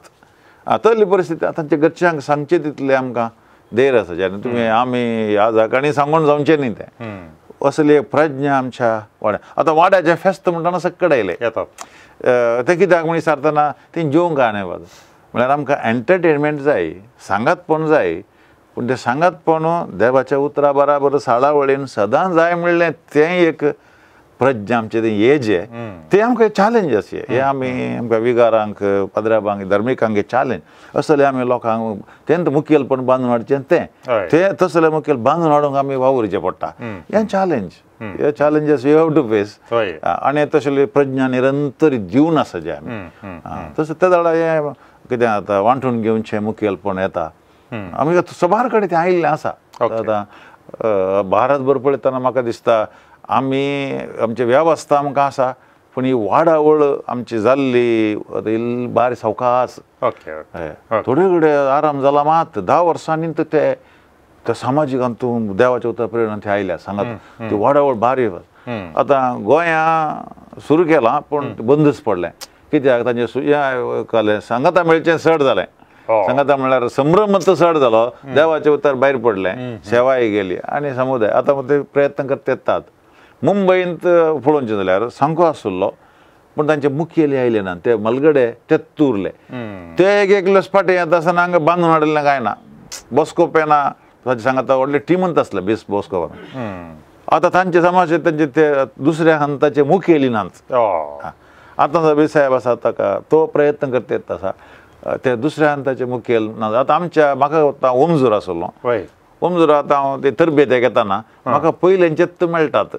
तसली परिस्थिती तांच्या घरच्यांक सांगचें तितलें आमकां धैर्य आसा आनी तुमी आमी ह्या जागांनी सांगून जावचें न्ही तें. असली एक प्रज्ञा आमच्या वाड्या. आतां वाड्याचें फेस्त म्हणटना सक्कड आयलें येतात तें कित्याक म्हण विचारतना तें जेवंक आनी म्हळ्यार आमकां एंटरटेनमेंट जाय, सांगातपण जाय, पूण तें सांगातपण देवाच्या उतरा बराबर साळावळीन सदां जाय म्हणलें तें एक प्रज्ञा आमचें तें येजे तें आमकां चॅलेंज आसा. हें आमी आमकां विगारांक पाद्राबांक धर्मिकांक चॅलेंज असलें आमी लोकांक तेंच मुखेलपण बांदून हाडचें तें तें तसलें मुखेल बांदून हाडूंक आमी वावुरचें पडटा. हें चॅलेंज, हे challenges you have to face. आनी तसली प्रज्ञा निरंतर दिवन आसा जे आमी तशें ते जाल्यार हें कितें आतां वांटून घेवचें मुखेलपण येता. आमी सबार कडेन तें आयिल्लें आसा. आतां भारतभर पळयतना म्हाका दिसता आमी आमची वेवस्था आमकां आसा पूण ही वाडावळ आमची जाल्ली आतां इल्ली बारी सावकास थोडे कडेन आराम जाला मात 10 वर्सांनी तर ते त्या सामाजीक हातूंत देवाच्या उतर प्रेरणा ते आयल्या सांगात ती वाडावळ बारी. आतां गोंया सुरू केलां पूण बंदच पडलें कित्याक तांचें सांगाता मेळचें चड जालें. सांगाता म्हणल्यार संभ्रम चड जालो, देवाचें उतर भायर पडलें, सेवाय गेली आनी समुदाय आतां ते प्रयत्न करता येतात. मुंबयंत पळोवचें जाल्यार सामको आशिल्लो पूण तांचे मुखेली आयले ना, ते मलगडे तेच उरले. ते एक एकलेच फाटीं येता आसतना हांगा बांदून हाडिल्लें कांय ना, बॉस्को पेना ताचे सांगाता व्हडले टिमूच आसले बेस बॉस्को. आतां तांचे समाज तांचे ते दुसऱ्या हंताचे मुखेली नाच. आतां जो साहेब आसा ताका तो प्रयत्न करता येता आसा ते दुसऱ्या हंताचे मुखेल ना. आतां आमच्या म्हाका ओमजूर आसलो, ओमजूर आतां हांव ते तरबेतेक येताना म्हाका पयल्यांचेच मेळटात.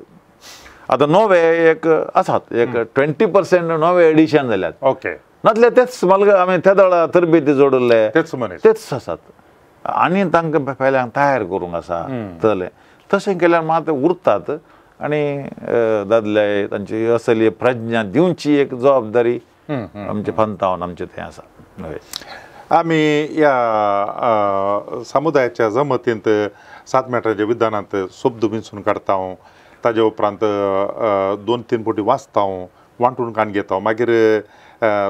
आतां नवे एक आसात एक 20% नवे एडिशन जाल्यात. ओके नातले तेच मलगा आमी त्या दळा तरबेती जोडिल्ले तेच मनीस तेच आसात आनी तांकां पहिल्यांक तयार करूंक आसा तले तशें केल्यार मात उरतात आनी दादले तांची असली प्रज्ञा दिवची एक जबाबदारी आमचे पंथावन आमचें तें आसा. आमी ह्या समुदायाच्या जमतींत 7 मेटराच्या विधानांत शब्द विंचून काडटा, ताजे उपरांत 2-3 फावटी वाचता, वांटून काण घेता, मागीर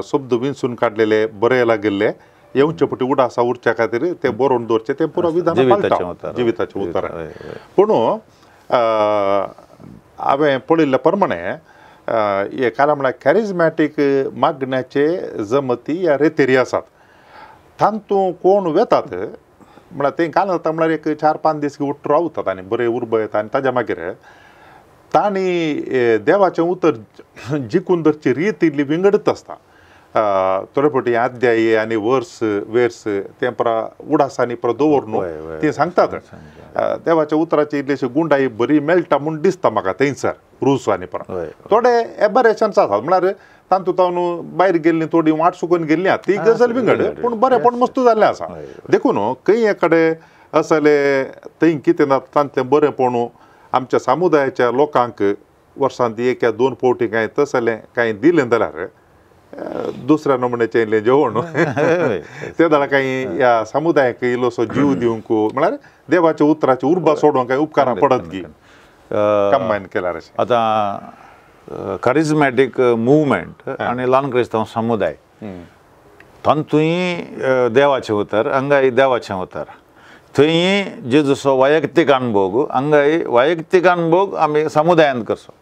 शब्द विंचून काडलेले बरे लागिल्ले येवचे फावटी उडासा उरच्या खातीर ते बरोवन दवरचे, ते पुरो विधान पाळटा जिविताचें उतर. पूण हांवें पळयल्ल्या प्रमाणे हे कारण म्हळ्यार कॅरिजमॅटीक मागण्याचे जमती ह्या रेतेरी आसात तांतूं कोण वेतात म्हळ्यार ते काल जाता म्हळ्यार एक 4-5 दीस उठ रावतात आनी बरे उर्बा येता आनी ताज्या मागीर तांणी देवाचें उतर जिखून धरची रीत इल्ली विंगडत आसता. थोडे फावटी अध्याय आनी वर्स वेर्स तें परा उडासांनी परा दवरून ती सांगतात. देवाच्या उतराची इल्लीशी गुंडाई बरी मेळटा म्हूण दिसता म्हाका थंयसर रूस आनी परा थोडे एबरेशन्स आसात म्हळ्यार तांतूं तावन भायर गेल्ली थोडी वाट चुकून गेल्ली आहा ती गजाल विंगड, पूण बरेंपण मस्त जाल्लें आसा. देखून खंय कडेन असले थंय कितें जाता तांतलें बरेंपण आमच्या समुदायाच्या लोकांक वर्सांत 1 या 2 फावटी कांय तसलें कांय दिलें जाल्यार दुसऱ्या नमुन्याचें इल्लें जेवण ते जाल्यार कांय ह्या समुदायाक इल्लोसो जीव दिवंक म्हळ्यार देवाच्या उतराची उर्बा सोडूंक कांय उपकारां पडत की कंबायन केल्यार. अशें आतां करिजमॅटीक मुवमेंट आनी ल्हान क्रिस्तांव समुदाय तातूंय देवाचें उतर, हांगाय देवाचें उतर, थंय जेजूचो वैयक्तीक अणभोग, हांगाय वैयक्तीक अणभोग आमी समुदायांत करचो.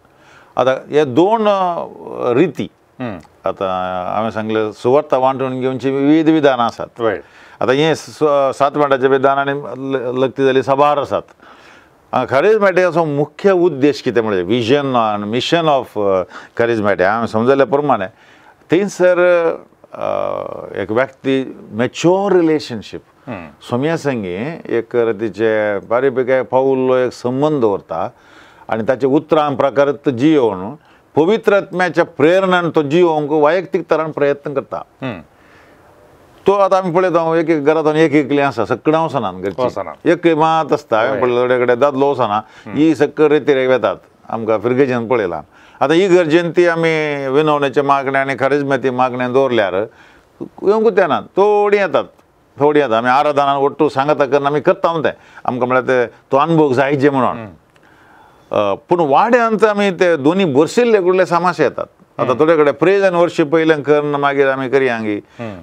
आतां हे 2 रिती आतां हांवें सांगलें सुवार्ता वांटून घेवची विविध विधानां आसात. आतां हें 7 मिनटाचें विधान आनी लग्ती जाली साबार आसात. करिजमॅटिकाचो मुख्य उद्देश कितें म्हणजे विजन आनी मिशन ऑफ करिजमॅटीक हांवें समजल्या प्रमाणे थंयसर एक व्यक्ती मॅच्योर रिलेशनशीप सोम्या संगी एक तिचे बारीक पावल्लो एक संबंद दवरता आनी ताचे उतरां प्रकार जियोवन पवित्र आत्म्याच्या प्रेरणान तो जियोवंक वैयक्तीक तरान प्रयत्न करता. तो आतां आमी पळयता एक एक घरांत एक एकली आसा सगळें वचना घरची एक मात आसता. हांवें पळयलें थोडे कडेन दादलो वचना ही सगळें रेतीर वेतात आमकां फिरगेजेन पळयलां. आतां ही गरजेन ती आमी विनवणेचे मागणे आनी खरेजमेती मागणे दवरल्यार येवंकूच येना, थोडीं येतात थोडीं येतात. आमी आराधनान ಒಟ್ಟು सांगता करून आमी करता तें आमकां म्हळ्यार ते तो अनुभव जायचे म्हणून. पूण वाड्यांत आमी ते दोनी बरशिल्ले कुडले सामाशे येतात. आतां थोडे कडेन प्रेज आनी वर्शीप पयलें करून मागीर आमी करया गी,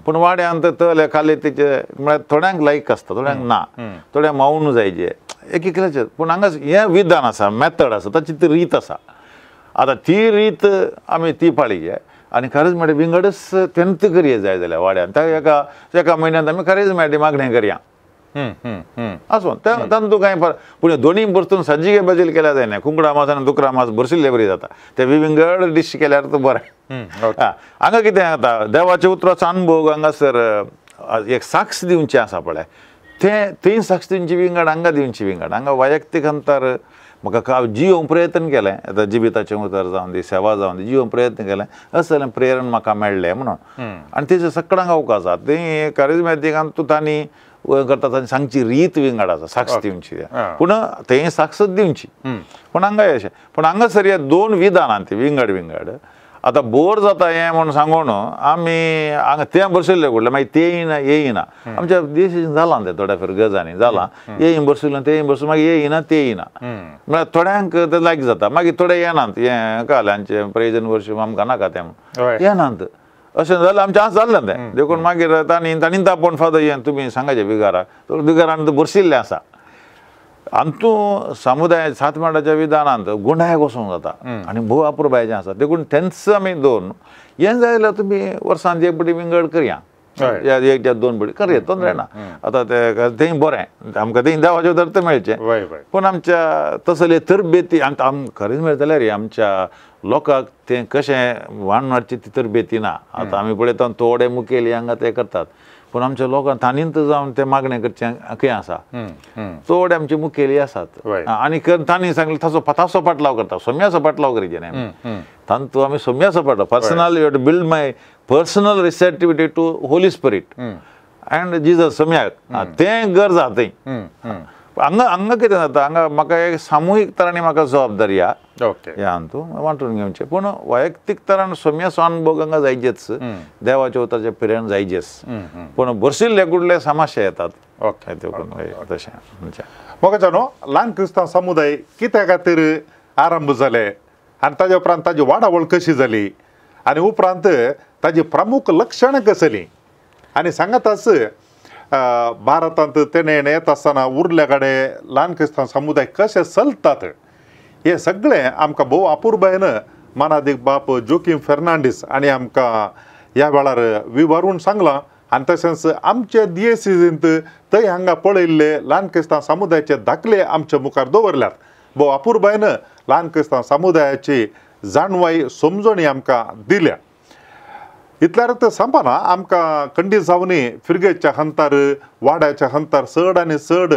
पूण वाड्यांत तले खाली तेचे म्हळ्यार थोड्यांक लायक आसता, थोड्यांक ना, थोड्यांक मावून जायचे एक एकल्याचे. पूण हांगा हें विधान आसा, मेथड आसा, ताची ती रीत आसा. आतां ती रीत आमी ती पाळी आनी खरेंच म्हणल्यार विंगडच तेंत करया जाय जाल्यार वाड्यान त्या एका एका म्हयन्यांत आमी खरेंच म्हणल्यार मागणें करया आसूं तातूंत कांय फरक. पूण दोनी बरतून सज्जी बदल केल्यार जायना, कुंकडा मास आनी दुकरा मास बरशिल्ले बरी जाता, ते विंगड डीश केल्यार तो बरें. हांगा कितें जाता देवाच्या उतराचो अनुभव हांगासर एक साक्ष दिवचें आसा पळय, तें थंय साक्ष दिवची विंगड, हांगा दिवची विंगड. हांगा वैयक्तीक अंतर म्हाका जियोवंक प्रयत्न केलें, आतां जिविताचें उतर जावन दी, सेवा जावन दी, जियोवंक प्रयत्न केलें, असलें प्रेरण म्हाका मेळ्ळें म्हणून. आनी तेजे सगळ्यांक अवकाश आसा. थंय करिजमॅटिकान तूं तांणी करता तांणी सांगची रीत विंगड आसा, साक्ष दिवची, पूण थंय साक्षच दिवची. पूण हांगा अशें, पूण हांगासर हे 2 विधानां ती विंगड विंगड. आतां बोर जाता हें म्हूण सांगून आमी हांगा तें बरशिल्लें कुडलें मागीर तें येयना येयना आमच्या देश जालां तें थोड्या फिरगजांनी जालां येय बरशिल्लें तें बरसून मागीर येयना तें येयना म्हळ्यार थोड्यांक तें लायक जाता मागीर थोडे येनात हें काल्यांचें प्रेजन वर्शीप आमकां नाका तें म्हूण येनात अशें जालें आमचें आज जाल्लें तें देखून मागीर तांणी तांणी आपोवन फादर हें तुमी सांगाचें बिगाराक बिगारान बरशिल्लें आसा आमतूं समुदाय सात माडाच्या विधानांत गुंडाय वचूंक जाता आनी भोव अपुरबायेचें आसा देखून तेंच आमी दवरून हें जाय जाल्यार तुमी वर्सान एक पटी विंगड करया एक या दोन पटी करया तोंदरे ना आतां तें तेंय बरें आमकां तें देवाचें दर्त मेळचें पूण आमच्या तसले तरबेती आम खरेंच मेळटलें रे आमच्या लोकांक तें कशें वाण हाडची ती तरबेती ना. आतां आमी पळयता थोडे मुखेली हांगा ते करतात पूण आमच्या लोकांक ताणींत जावन तें मागणें करचें खंय आसा चड आमचे मुखेली आसात आनी तांणी सांगलें ताचो ताचो पाटलाव करता सोम्याचो पाटलाव करीत न्ही तांतू आमी सोम्याचो पाटलाव personal you have to build my personal receptivity to Holy Spirit and Jesus सोम्याक तें गरज आहा थंय. हांगा हांगा कितें जाता हांगा म्हाका एक सामुहीक तरांनी म्हाका जबाबदारी आहा ह्या हातूंत वांटून घेवचें पूण वैयक्तीक तरान सोम्याचो अनुभव हांगा जायजेच देवाच्या उतराच्या पिरायेन जायजेच पूण बरशिल्ले कुडले समस्या येतात ओके तशें म्हाका न्हू ल्हान क्रिस्तांव समुदाय कित्या खातीर आरंभ जाले आनी ताज्या उपरांत ताजी वाडावळ कशी जाली आनी उपरांत ताजी प्रमुख लक्षणां कसलीं आनी सांगाताच भारतांत तेणें येता आसतना उरल्या कडेन ल्हान क्रिस्तांव समुदाय कशे चलतात हे सगळें आमकां भोव अपुरबायेन मानादीक बाप जोकीम फेर्नांडीस आनी आमकां ह्या वेळार विवरून सांगलां आनी तशेंच आमचे दियेसींत थंय हांगा पळयल्ले ल्हान क्रिस्तांव समुदायाचे दाखले आमच्या मुखार दवरल्यात. भोव अपुरबायेन ल्हान क्रिस्तांव समुदायाची जाणवाय समजणी आमकां दिल्या. इतल्यार संपना आमकां खंडीत जावनी फिरगेच्या हंतार वाड्याच्या हंतार चड आनी चड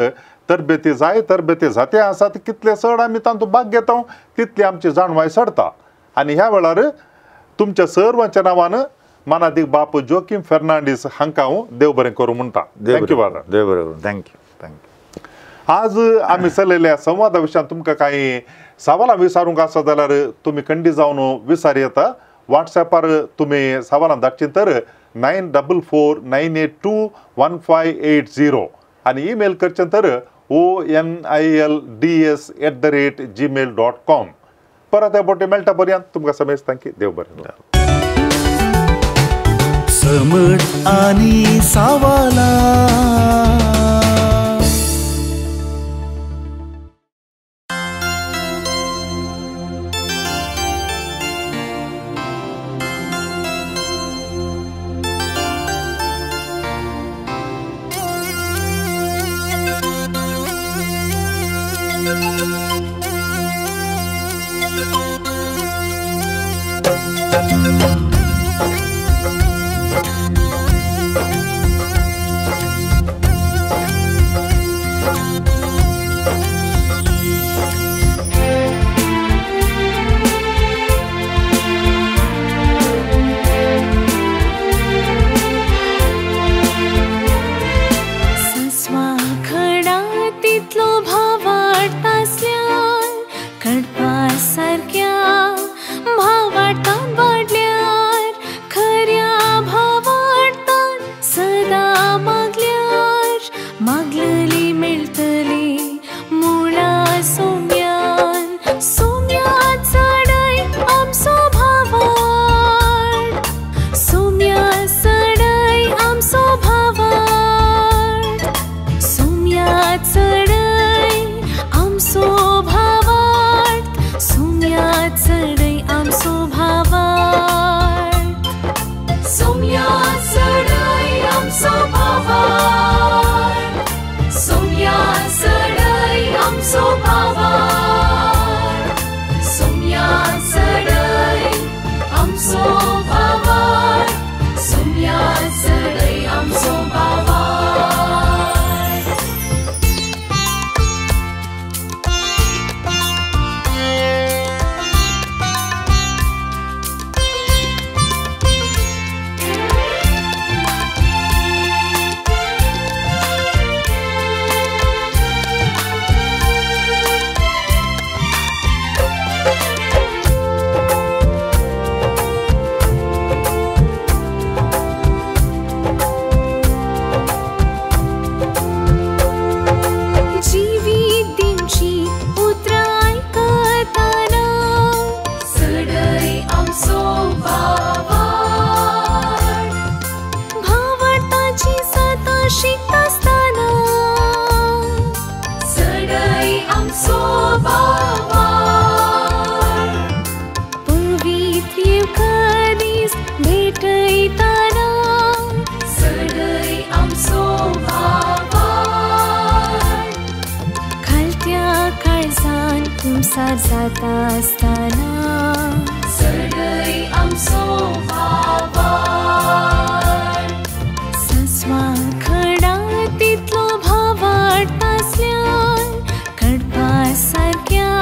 तरबेती जाय तरबेती जाते आसात कितले चड आमी तांतूत भाग घेता तितली आमची जाणवाय चडता आनी ह्या वेळार तुमच्या सर्वांच्या नांवान मानादीक बाप जोकीम फेर्नांडीस हांकां हांव देव बरें करूं म्हणटा. Thank you बाबा. देव बरें करूं. Thank you thank you. आज आमी चलयल्ल्या संवादा विशयान तुमकां कांय सवालां विचारूंक आसा जाल्यार तुमी खंडीत जावन विचार येता. व्हॉट्सॲपार तुमी सवालां धाडची तर 9449821580 आनी ईमेल करचें तर onilds@gmail.com. परत बोटे मेळटा पर्यंत तुमकां समेस्तांक देव बरें. समट आनी सवालां. देवाची साता शिकतासतना चडय आमचो भावार्थ पवित्र येवकारीस भेटयताना चडय आमचो भावार्थ खालत्या काळजान कुमसार जाता आसतना चडय आमचो भावार्थ सासवा खडा तितलो भावार्थ आसल्यार कडपा सारक्या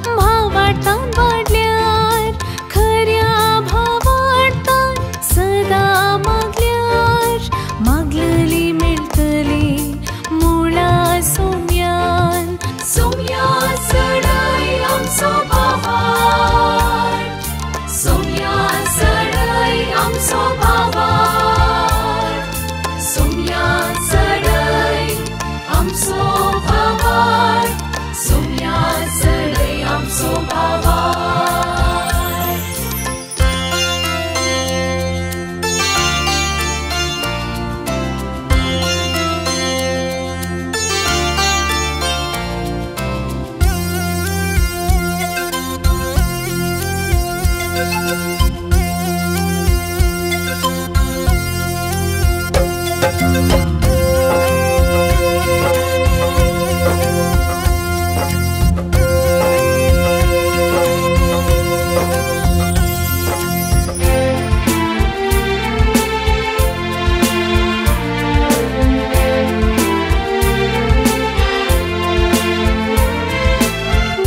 भावार्थान वाडल्यार खऱ्या भावार्थान सदां मागल्यार मागलली मेळटली मुळा सोम्यान सोम्या चडय आमचो भावार्थ सोम्या चडय आमचो भावार्थ सोम्या चडय आमचो भावार्थ सोम्या चडय आमचो भावार्थ.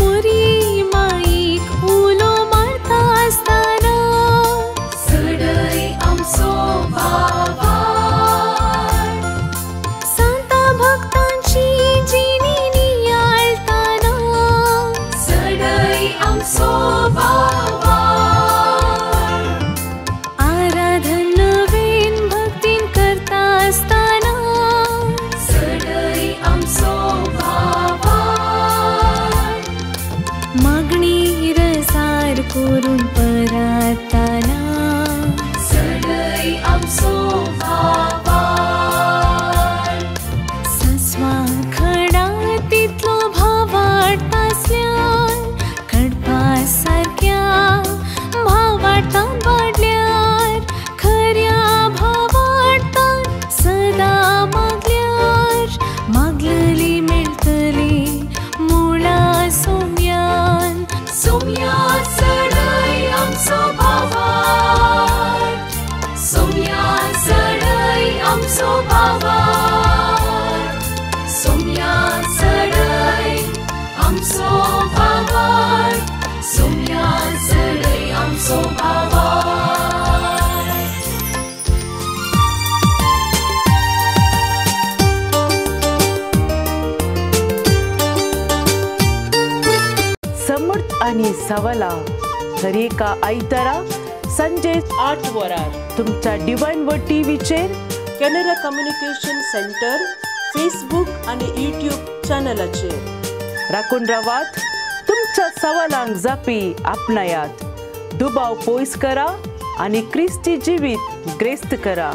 मोरी माईक उलो मारता आसतना चडय आमचो भावार्थ सांता भक्तांची जिणी नियाळताना चडय आमचो भावार्थ आराधन नवीन भक्तीन करता आसतना चडय आमचो भावार्थ मागणी रसार करून पराताना चडय आमचो भावार्थ सासवा खडा तितलो भावार्थ आसल्यार कडपा सारक्या भावार्थान वाडल्यार खऱ्या भावार्थान सदां मागल्यार मागलली मेळटली मुळा सोम्यान सोम्या चडय आमचो भावार्थ सोम्या चडय आमचो भावार्थ सोम्या चडय आमचो भावार्थ सोम्या चडय आमचो भावार्थ. समर्थ आणि सवला दरेका आयतारा संजे 8 वरार तुमच्या डिवायन वर्ड टीव्हीचेर कॅनरा कम्युनिकेशन सेंटर फेसबुक आणि यूट्यूब चॅनलाचेर राखून रावात. तुमच्या सवालांक जापी आपणायात, दुबाव पयस करा आणि क्रिस्ती जिवीत ग्रेस्त करा.